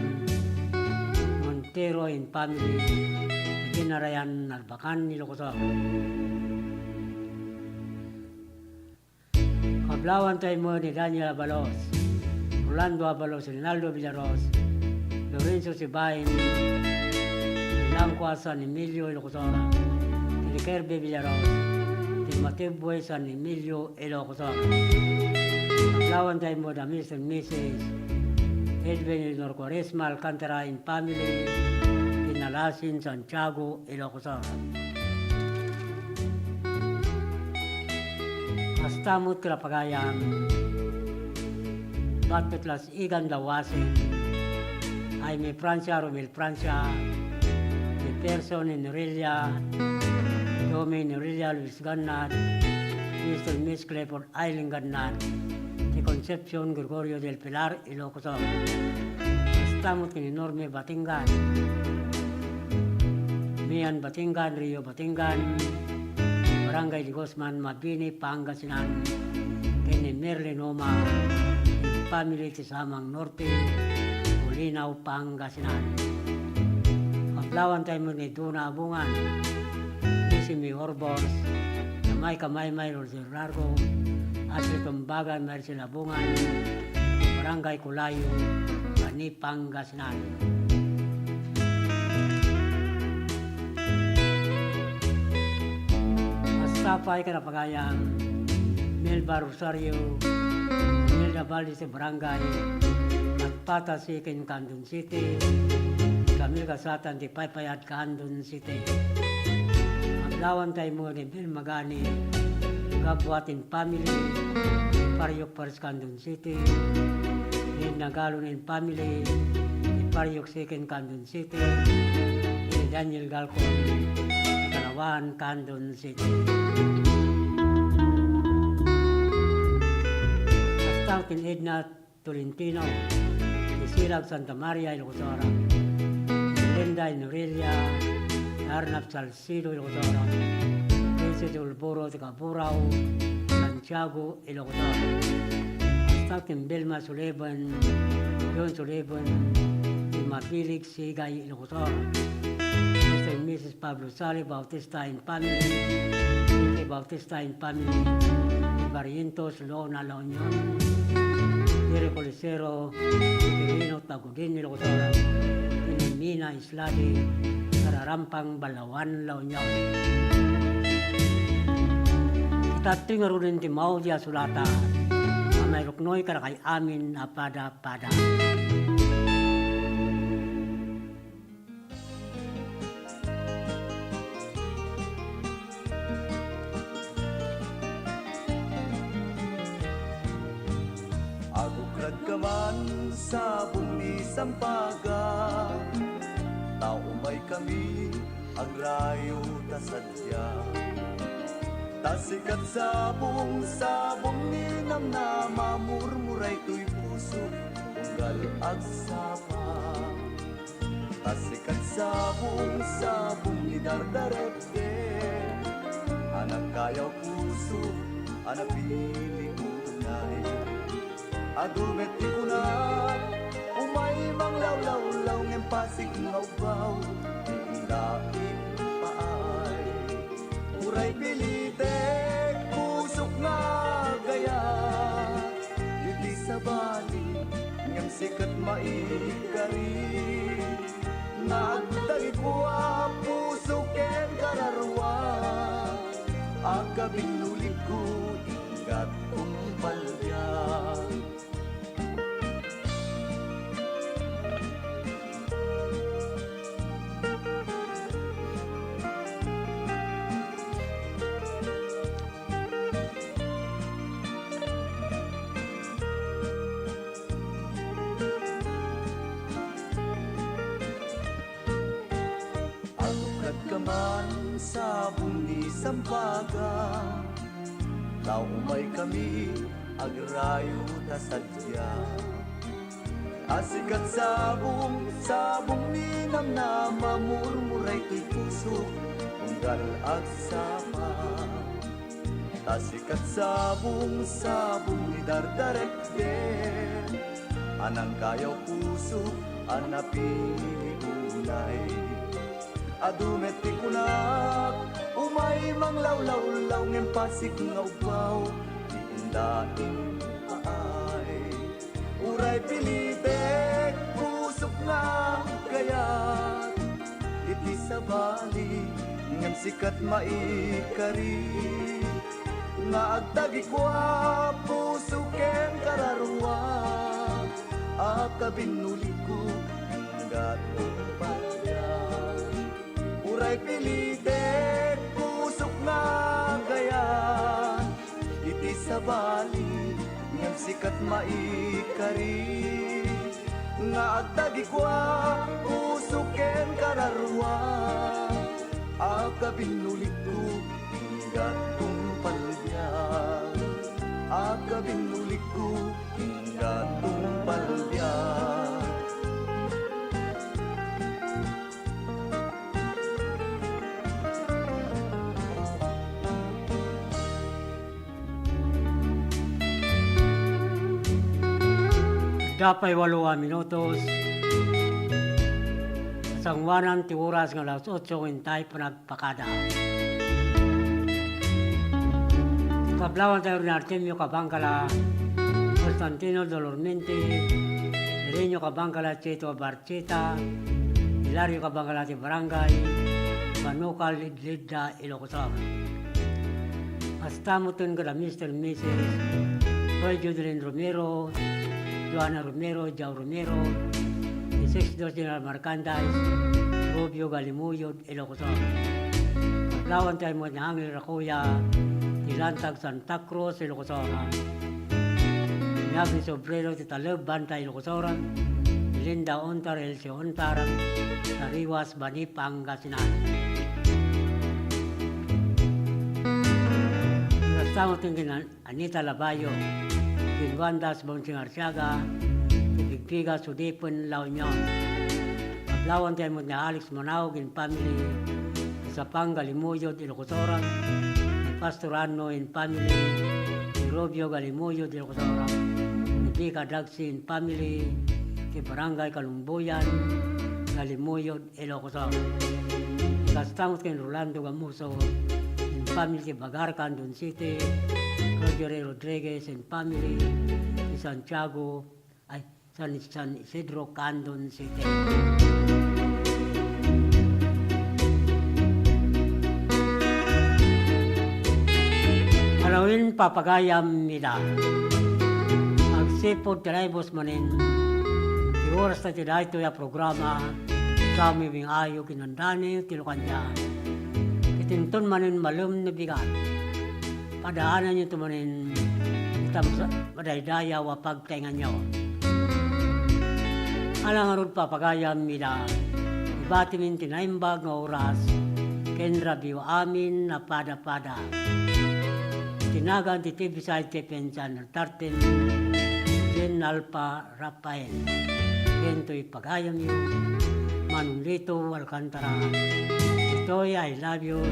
Montero and family, Binarayan, Narbacan, Ilocos Sur. Kablaawantayo met ni Daniel Abalos, Rolando Abalos, Rinaldo Villaros, Lorenzo Sibain, Langcua, San Emilio, Ilocos Sur, ni Kirby Villaros, ti Matibue, San Emilio, Ilocos Sur. Kablaawantayo met a Mister and Missus Edwin Eleanor Cuaresma Alcantara and family, ti Nalasin, Santiago, Ilocos Sur. Kasta met ti pagayam, Batpet Las Igan Dawasen, Jaime Francia, Romel Francia, Jefferson Enrilla, Domi Enrilla, Luis Gannad, Mister and Miss Clifford Eileen Gannad, ti Concepcion Gregorio del Pilar, Ilocos Sur. Kasta met ken ni Norme Batingan, Mian Batingan, Rio Batingan, Barangay de Guzman, Mabini, Pangasinan, ken ni Merlin Oma, family ti Samang Norte, Bolinao, Pangasinan. Lawan tayo mo ni Duna Abungan, ni Simi Orbos, ni Maika Maymay, Roger Largo, Ashley Tumbagan, Maricel Abungan, Barangay Kulayo, Bani, Pangasinan. Hasta pay kadagiti pagayam, Melba Rosario, Imelda Valdez ti Barangay Patpata, Second Candon City, Camille Gasatan ti Paypayat, Candon City. Aglawan tayo mo ni Bel Magani, Gabuatin family, Pariok First Candon City, ni Nagalonen family, ni Pariok Second Candon City, ni Daniel Galcon, Kalawan, Candon City. Hasta ken Edna Tolentino, Isilag, Santa Maria, Ilocos Sur. Linda Norelia, Arnab Salcedo, Ilocos Sur. Princess Ulboro, taga Burao, Santiago, Ilocos Sur. Hasta ken Belma Sullivan, John Sullivan, Mabilig, Sigay, Ilocos Sur. Mister and Missus Pablo Sali Bautista and family, Ricky Bautista and family, Barrientos, Lona, La Union, Jerry Colicero, Severino, Tagudin, Ilocos Sur, Mina Isladi, Kararampang, Balawan, La Union. Ita ti ngaruden ti maudi a sulata, a mairuknoy kadakay amin a pada-pada. Agukradka man, sabong ni Sampaga, ta umaykami agrayo ta sadiak. Ta sikat sabong, sabong ni namnama, murmuray toy puso, unggal agsapa. Ta sikat sabong, sabong ni Dardarete, a nagkayaw puso, a napili unay. Adu met ti kunak, umay manglawlawlaw, ngem pasig nga ubbaw, inda impaay. Uray pilitek pusok nga agayat iti sabali, ngem sikat maikari. Nga agdagiko a puso ken kararua, a kabinulikko, inggat tungpalbiag. Agukradka man, sabong ni Sampaga, ta umaykami agrayo ta sadiak. A sikat sabong, sabong ni namnama, murmuray toy puso, unggal agsapa. Ta sikat sabong, sabong ni Dardarete, a nangkayaw puso, a napili unay. Adu met ti kunak, umay manglawlawlaw, ngem pasig nga ubbaw, ti inda impaay. Uray pilitek pusok nga agayat iti sabali, ngem sikat maikari. Nga agdagiko a puso ken kararua, a kabinulikko, inggat tungpalbiag. Uray pilitek pusok nga agayat iti sabali, ngem sikat maikari. Nga agdagiko a puso ken kararua, a kabinulikko, inggat tungpalbiag. A kabinulikko, inggat tungpalbiag. Adda pay walo a minutos. Sangoanan ti oras nga alas otso, intay panagpakada. Kablawan tayo ni Artemio Kabangkala, Constantino Dolormente, Irenio Kabangkala, Chito Barcheta, Hilario Kabangkala ti Barangay Banukal, Idlidda, Ilocos Sur. Kasta met ken kada Mister, Missus Roy Judelin Romero, Joanna Romero, Jao Romero, the sixth General Merchandise, Rubio Galimuyod, Ilocos Sur. Kablawan tayo met ni Angel Racoya, ti Lantag Santa Cruz, Ilocos Sur. Ni Agnes Obrero, ti Taleb, Banta, Ilocos Sur. Linda Ontar, Elsie Ontar, Tariwas, Bani, Pangasinan. Kasta met ken Anita Labayo, Juan Dasbon, Singarsiaga, ti Pigpiga, Sudipen, La Union. Kablawan tayo met ni Alex Manaog and family, ti Sapang Galimuyod, Ilocos Sur, ni Pastor Anno and family, ti Rubio Galimuyod, Ilocos Sur, ni Pica Dagsi and family, ti Barangay Kalumbuyan, Galimuyod, Ilocos Sur. Kasta met ken Rolando Gamuso, and family, ti Bagarca, Andon City, Roger A. Rodriguez and family, ti Santiago, ay, San, San Isidro, Candon City. Alawin papagayam ida. Agsipud ti naibus manen ti oras ta ti daytoy a programa, kami wing ayo kinandani ti lukandia. Iti inton manen malem no bigat. Padaananyo to manen ita madaydayaw a pagtaenganyo. Ala ngarud papagayam ida, ibatimin ti naimbag nga oras ken rabiw amin a pada-pada. Iti nagan ti T V side ti Pensan Tarten, Jen Alpa Rafael. Ken toy pagayamyo, Manong Lito Alcantara. Itoy I love you,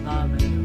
Baba.